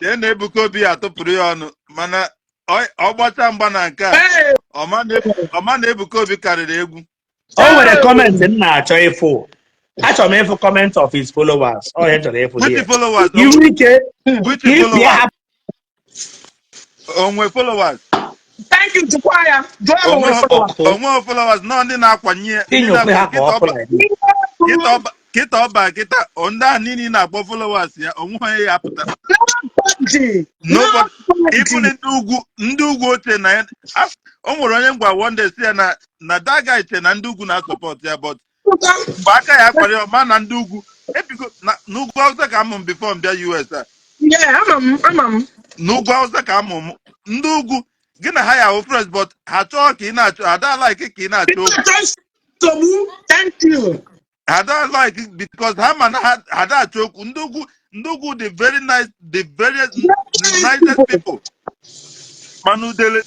S6: chee na Ebuka Obi atụpụrụ ya ọnụ, mana ọ gbacha mgba na nke a, ọma na Ebuka Obi karịrị egwu.
S5: O nwere comment m na-achọ ịfụ. Achọrọ m ịfụ comment of his followers. Ọ ya chọrọ ịfụ
S6: Which
S5: here.
S6: followers?
S5: Iwu ike
S6: Which
S5: ka ị bịa.
S6: followers? Onwe followers?
S2: Thank you, jụkwa ya. Jụọ ya ma o nwere followers.
S6: Onwe followers nọ ndị na-akwanye ndị
S5: Tinyokwe ha ka
S6: na-akwa
S5: ọ pụrụ.
S6: Kịta ọba kịta ndị a niile na-akpọ followers ya, onwe onye ya apụta.
S2: Nobody.
S6: Nobody.
S2: Nobody.
S6: Even ndị ugwu ochie na ya o nwere onye ngwa one day si ya na that guy che na ndị ugwu na-support ya, but mgbe aka ya kwara ya, ọma na ndị ugwu ebigo n'ugwu Hausa ka amụ m before m bịa US a.
S2: Yeah, ama m, ama m.
S6: N'ugwu Hausa ka amụ m. Ndị ugwu gị na ha ya ahụ fresh, but ha chọọ ka ị na-achọ ada like ka ị na-achọ okwu.
S2: Achọ nsogbu. Thank you.
S6: Ha da like because ha ma na ha da achọ okwu. Ndị ugwu dị very nice, the very the nicest people, mana udele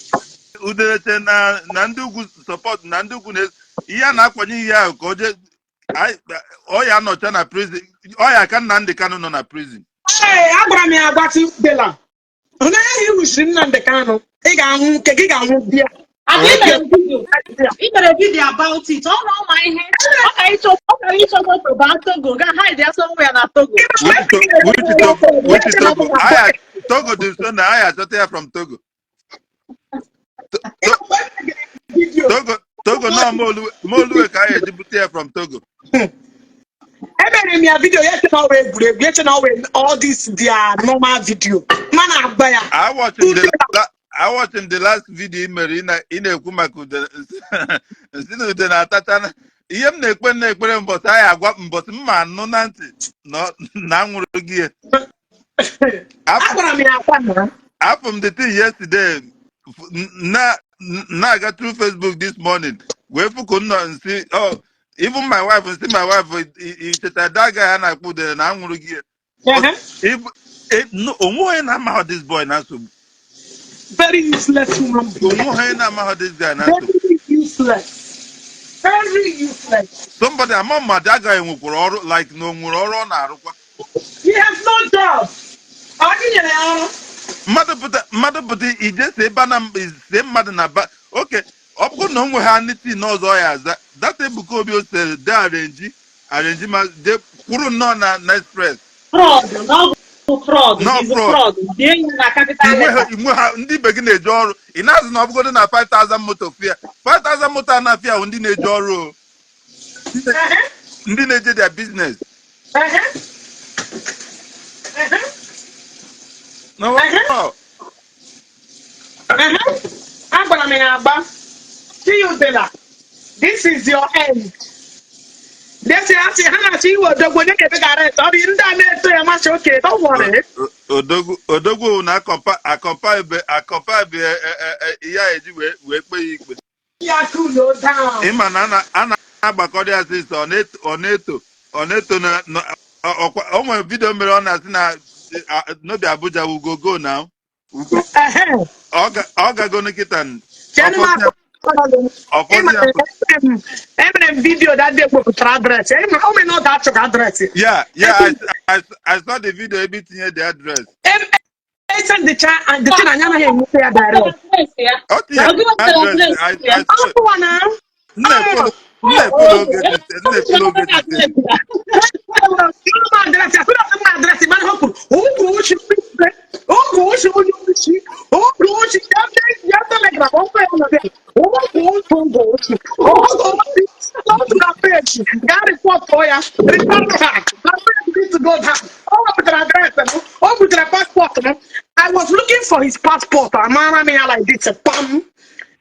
S6: che na ndị ugwu support na ndị ugwu na ihe a na-akwanye ihe ahụ ka o jee. Ọ ya nọcha na prison, ọ ya ka Nnamdi Kanu nọ na prison.
S2: Ee, agwara m ya agwatị Udela. Onye ahụ iwuchiri Nnamdi Kanu, ị ga-anwụ nke gị, ga-anwụ bịa.
S3: Abi mere video, ị mere video about it. Ọ na ọma ihe. Ọ gara ịchọ moto baa Togo, ga hide ya somewhere na Togo.
S6: Which Togo? Which Togo? Aya Togo dị nso na aya achọta ya from Togo.
S2: Video.
S6: Togo nọ Moluwe ka aya eji bute ya from Togo.
S2: Emere m ya video, ya eche na ọ wee egwuregwu, ya eche na ọ wee all this their normal video. Mana agba ya.
S6: I watching the last video ị mere, ị na-ekwu maka ude nsị na ude na-atacha ihe m na-ekpe na-ekpere mbọsị anyị agwa mbọsị m ma anụ na ntị na anwụrụ gị ya.
S2: Agwara m ya agwa na.
S6: Afọ m the thing yesterday, na na-aga through Facebook this morning wee fụ ka m nọ nsị, oh, even my wife, nsị my wife, i cheta that guy a na-akpọ udere na anwụrụ gị ya. No, onwe onye na-amaghọ this boy na nsogbu.
S2: Very useless human being.
S6: Onwe onye na-amaghọ this guy na nsogbu.
S2: Very useless. Very useless.
S6: Somebody ama mmadụ agaghị nwekwara ọrụ, like na o nwere ọrụ ọ na-arụkwa.
S2: He has no job. Ọ gị nyere ya ọrụ?
S6: Mmadụ pụta ije see ebe na see mmadụ na ba oke, ọ bụrụ na o nwe ha anything ọzọ ya aza data Ebuka Obi o sere de arrange arrange ma de kwuru nnọọ na express.
S3: Fraud, na ọ bụ fraud.
S6: No.
S3: Is
S6: Fraud.
S3: fraud. Dee ya na capital
S6: Inwe ha
S3: letter.
S6: inwe ha ndị be gị na-eje ọrụ, ị na-azụ na ọ bụgodo na 5000 moto fia, 5000 moto a na-afịa ahụ, ndị na-eje ọrụ o, ndị na-eje their business. No, wow.
S2: Agwara m ya agba. See you, Udela. This is your end. Desi asị ha na-achọ iwe odogwu onye ga-ebe ga arrest. Ọ bụ ndị a na-eto ya masị oke. Don't worry.
S6: Odogwu na akọmpa ebe akọmpa ebe ihe a eji wee kpee ya ikpe.
S2: Ya cool down.
S6: Ịma na a na-agbakọrọ ya sịsọ, ọ na-eto na o nwere video mere ọ na-asị na n'obi Abuja, we go go now. We go. Ọ gago nkịta.
S2: Chenu m akọrọ.
S6: Ọfọdụ ya.
S2: Emere m video that day kpopụtara address. O mere na ọ ga-achọ address.
S6: Yeah, I saw the video ebe itinye the address.
S2: Esendicha and the thing anyị anaghị enweta ya direct.
S3: Address ya.
S6: Ọ tinye
S3: Ọ gị wetara
S6: address.
S3: address ya?
S6: I saw it.
S2: Ọkụwa na.
S6: M na-efollow oge m na-efollow oge detail.
S2: Address ya, kwụrụ m address, mana ha kwuru okwu ochi, okwu ochi, onye ochi, okwu ochi ya ya Telegram ọkụ ya nọ there, okwu ochi, okwu ochi, okwu ochi. Go to that page, gaa report ya, report ha na page need to go down. O wepụtara address m, o butere passport m. I was looking for his passport. Amara m ya like this, pam,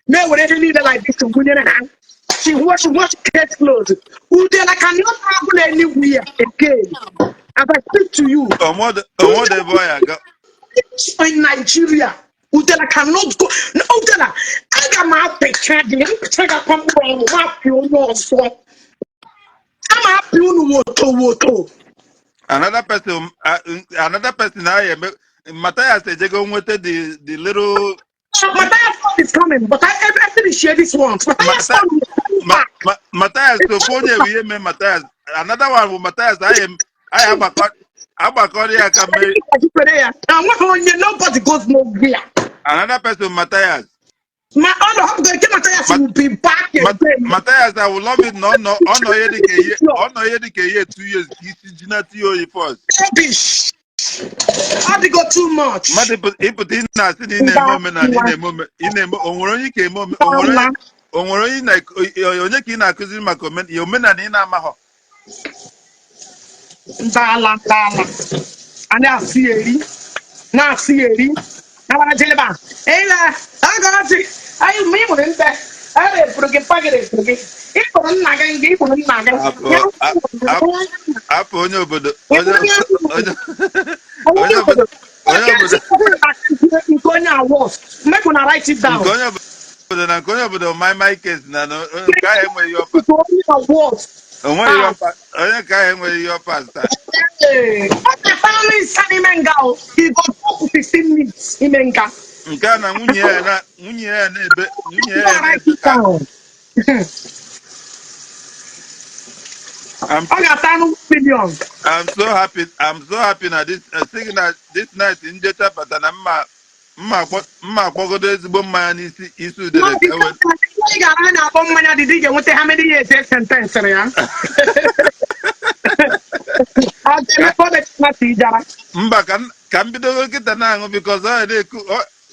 S2: na-ewere ihe niile like this gụnyere ha. She wash wash, case closed. Udela cannot travel anywhere again. As I speak to you,
S6: Ọmọdụ ebe ọ ya aga.
S2: in Nigeria, Udela cannot go. No, Udela, aga m apịcha gị, mpịcha gị akwa mkpụrụ ọnụ, m apị onye ọzọ. A ma apị unu woto woto.
S6: Another person I eme Matthias ejego nweta the little
S2: Matthias son is coming, but I finish share this one. Matthias son is coming back.
S6: Matthias ofu onye bụ ihe mee Matthias, another one bụ Matthias anyị agbakọrọ ya ka mee.
S2: Enweghị onye, nobody goes nowhere.
S6: Another person, Matthias.
S2: Ma ọ nọ hapụgo nke Matthias will be back again.
S6: Matthias, I will love it na ọ nọ ihe dịka ihe ọ nọ ihe dịka ihe 2 years ka isi ji na tinye oyi first.
S2: Rubbish. Adịgo too much.
S6: Mmadụ ịpụta ị na-asị na ị na-eme omenala, ị na-eme ị na-eme, o nwere onye ka eme o nwere onye onye ka ị na-akụziri maka omenala ị na-amaghọ?
S2: Ndala ndala. A na-asị eri. Na-asị eri. Abara jeleba. Ịla agazi. Anyị mgbe ị nwere nte. A na-efuru gị mpa gị na-efuru gị. Ị kpọrọ nna gị nga ị kpọrọ nna gị.
S6: Apụ onye obodo onye obodo onye obodo
S2: Nke onye awọs. Make una write it down.
S6: Nke onye obodo na nke onye obodo my my case na nke ahụ enweghị ihe ọpa.
S2: Nke onye awọs.
S6: Onweghị ihe ọpa, onye nke ahụ enweghị ihe ọpa taa.
S2: Ee, ọ ga-ata anụ ịsa n'ime nga o. He go talk 15 minutes ime nga.
S6: Nke a na nwunye ya na-ebe nwunye ya
S2: Write
S6: na-ebe
S2: it down.
S6: I'm
S2: Ọ ga-ata anụ million.
S6: I'm so happy. I'm so happy na this sịghị na this night njecha bata na mma mma mma akpọgodo ezigbo mmanya n'isi isi
S2: No,
S6: udele ka e
S2: because ị gara na-akpọ mmanya dịdị ị ga-enweta how many years e sentenced ya. Ọ ga-emepe ọ ijara.
S6: Mba, ka m bidogo kịta na-aṅụ because ọ na-eku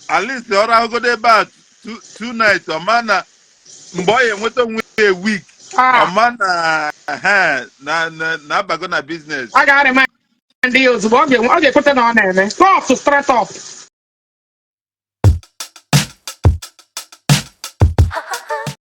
S6: at least ọ rahụgodo ebe a two nights, ọ ma na mgbe ọ ya enweta onwe ya a week,
S2: Ah,
S6: ọ ma na ha na na-abago na business.
S2: A ga-arịma ndị ya ozugbo ọ ga-ekweta na ọ na-eme. Court straight up.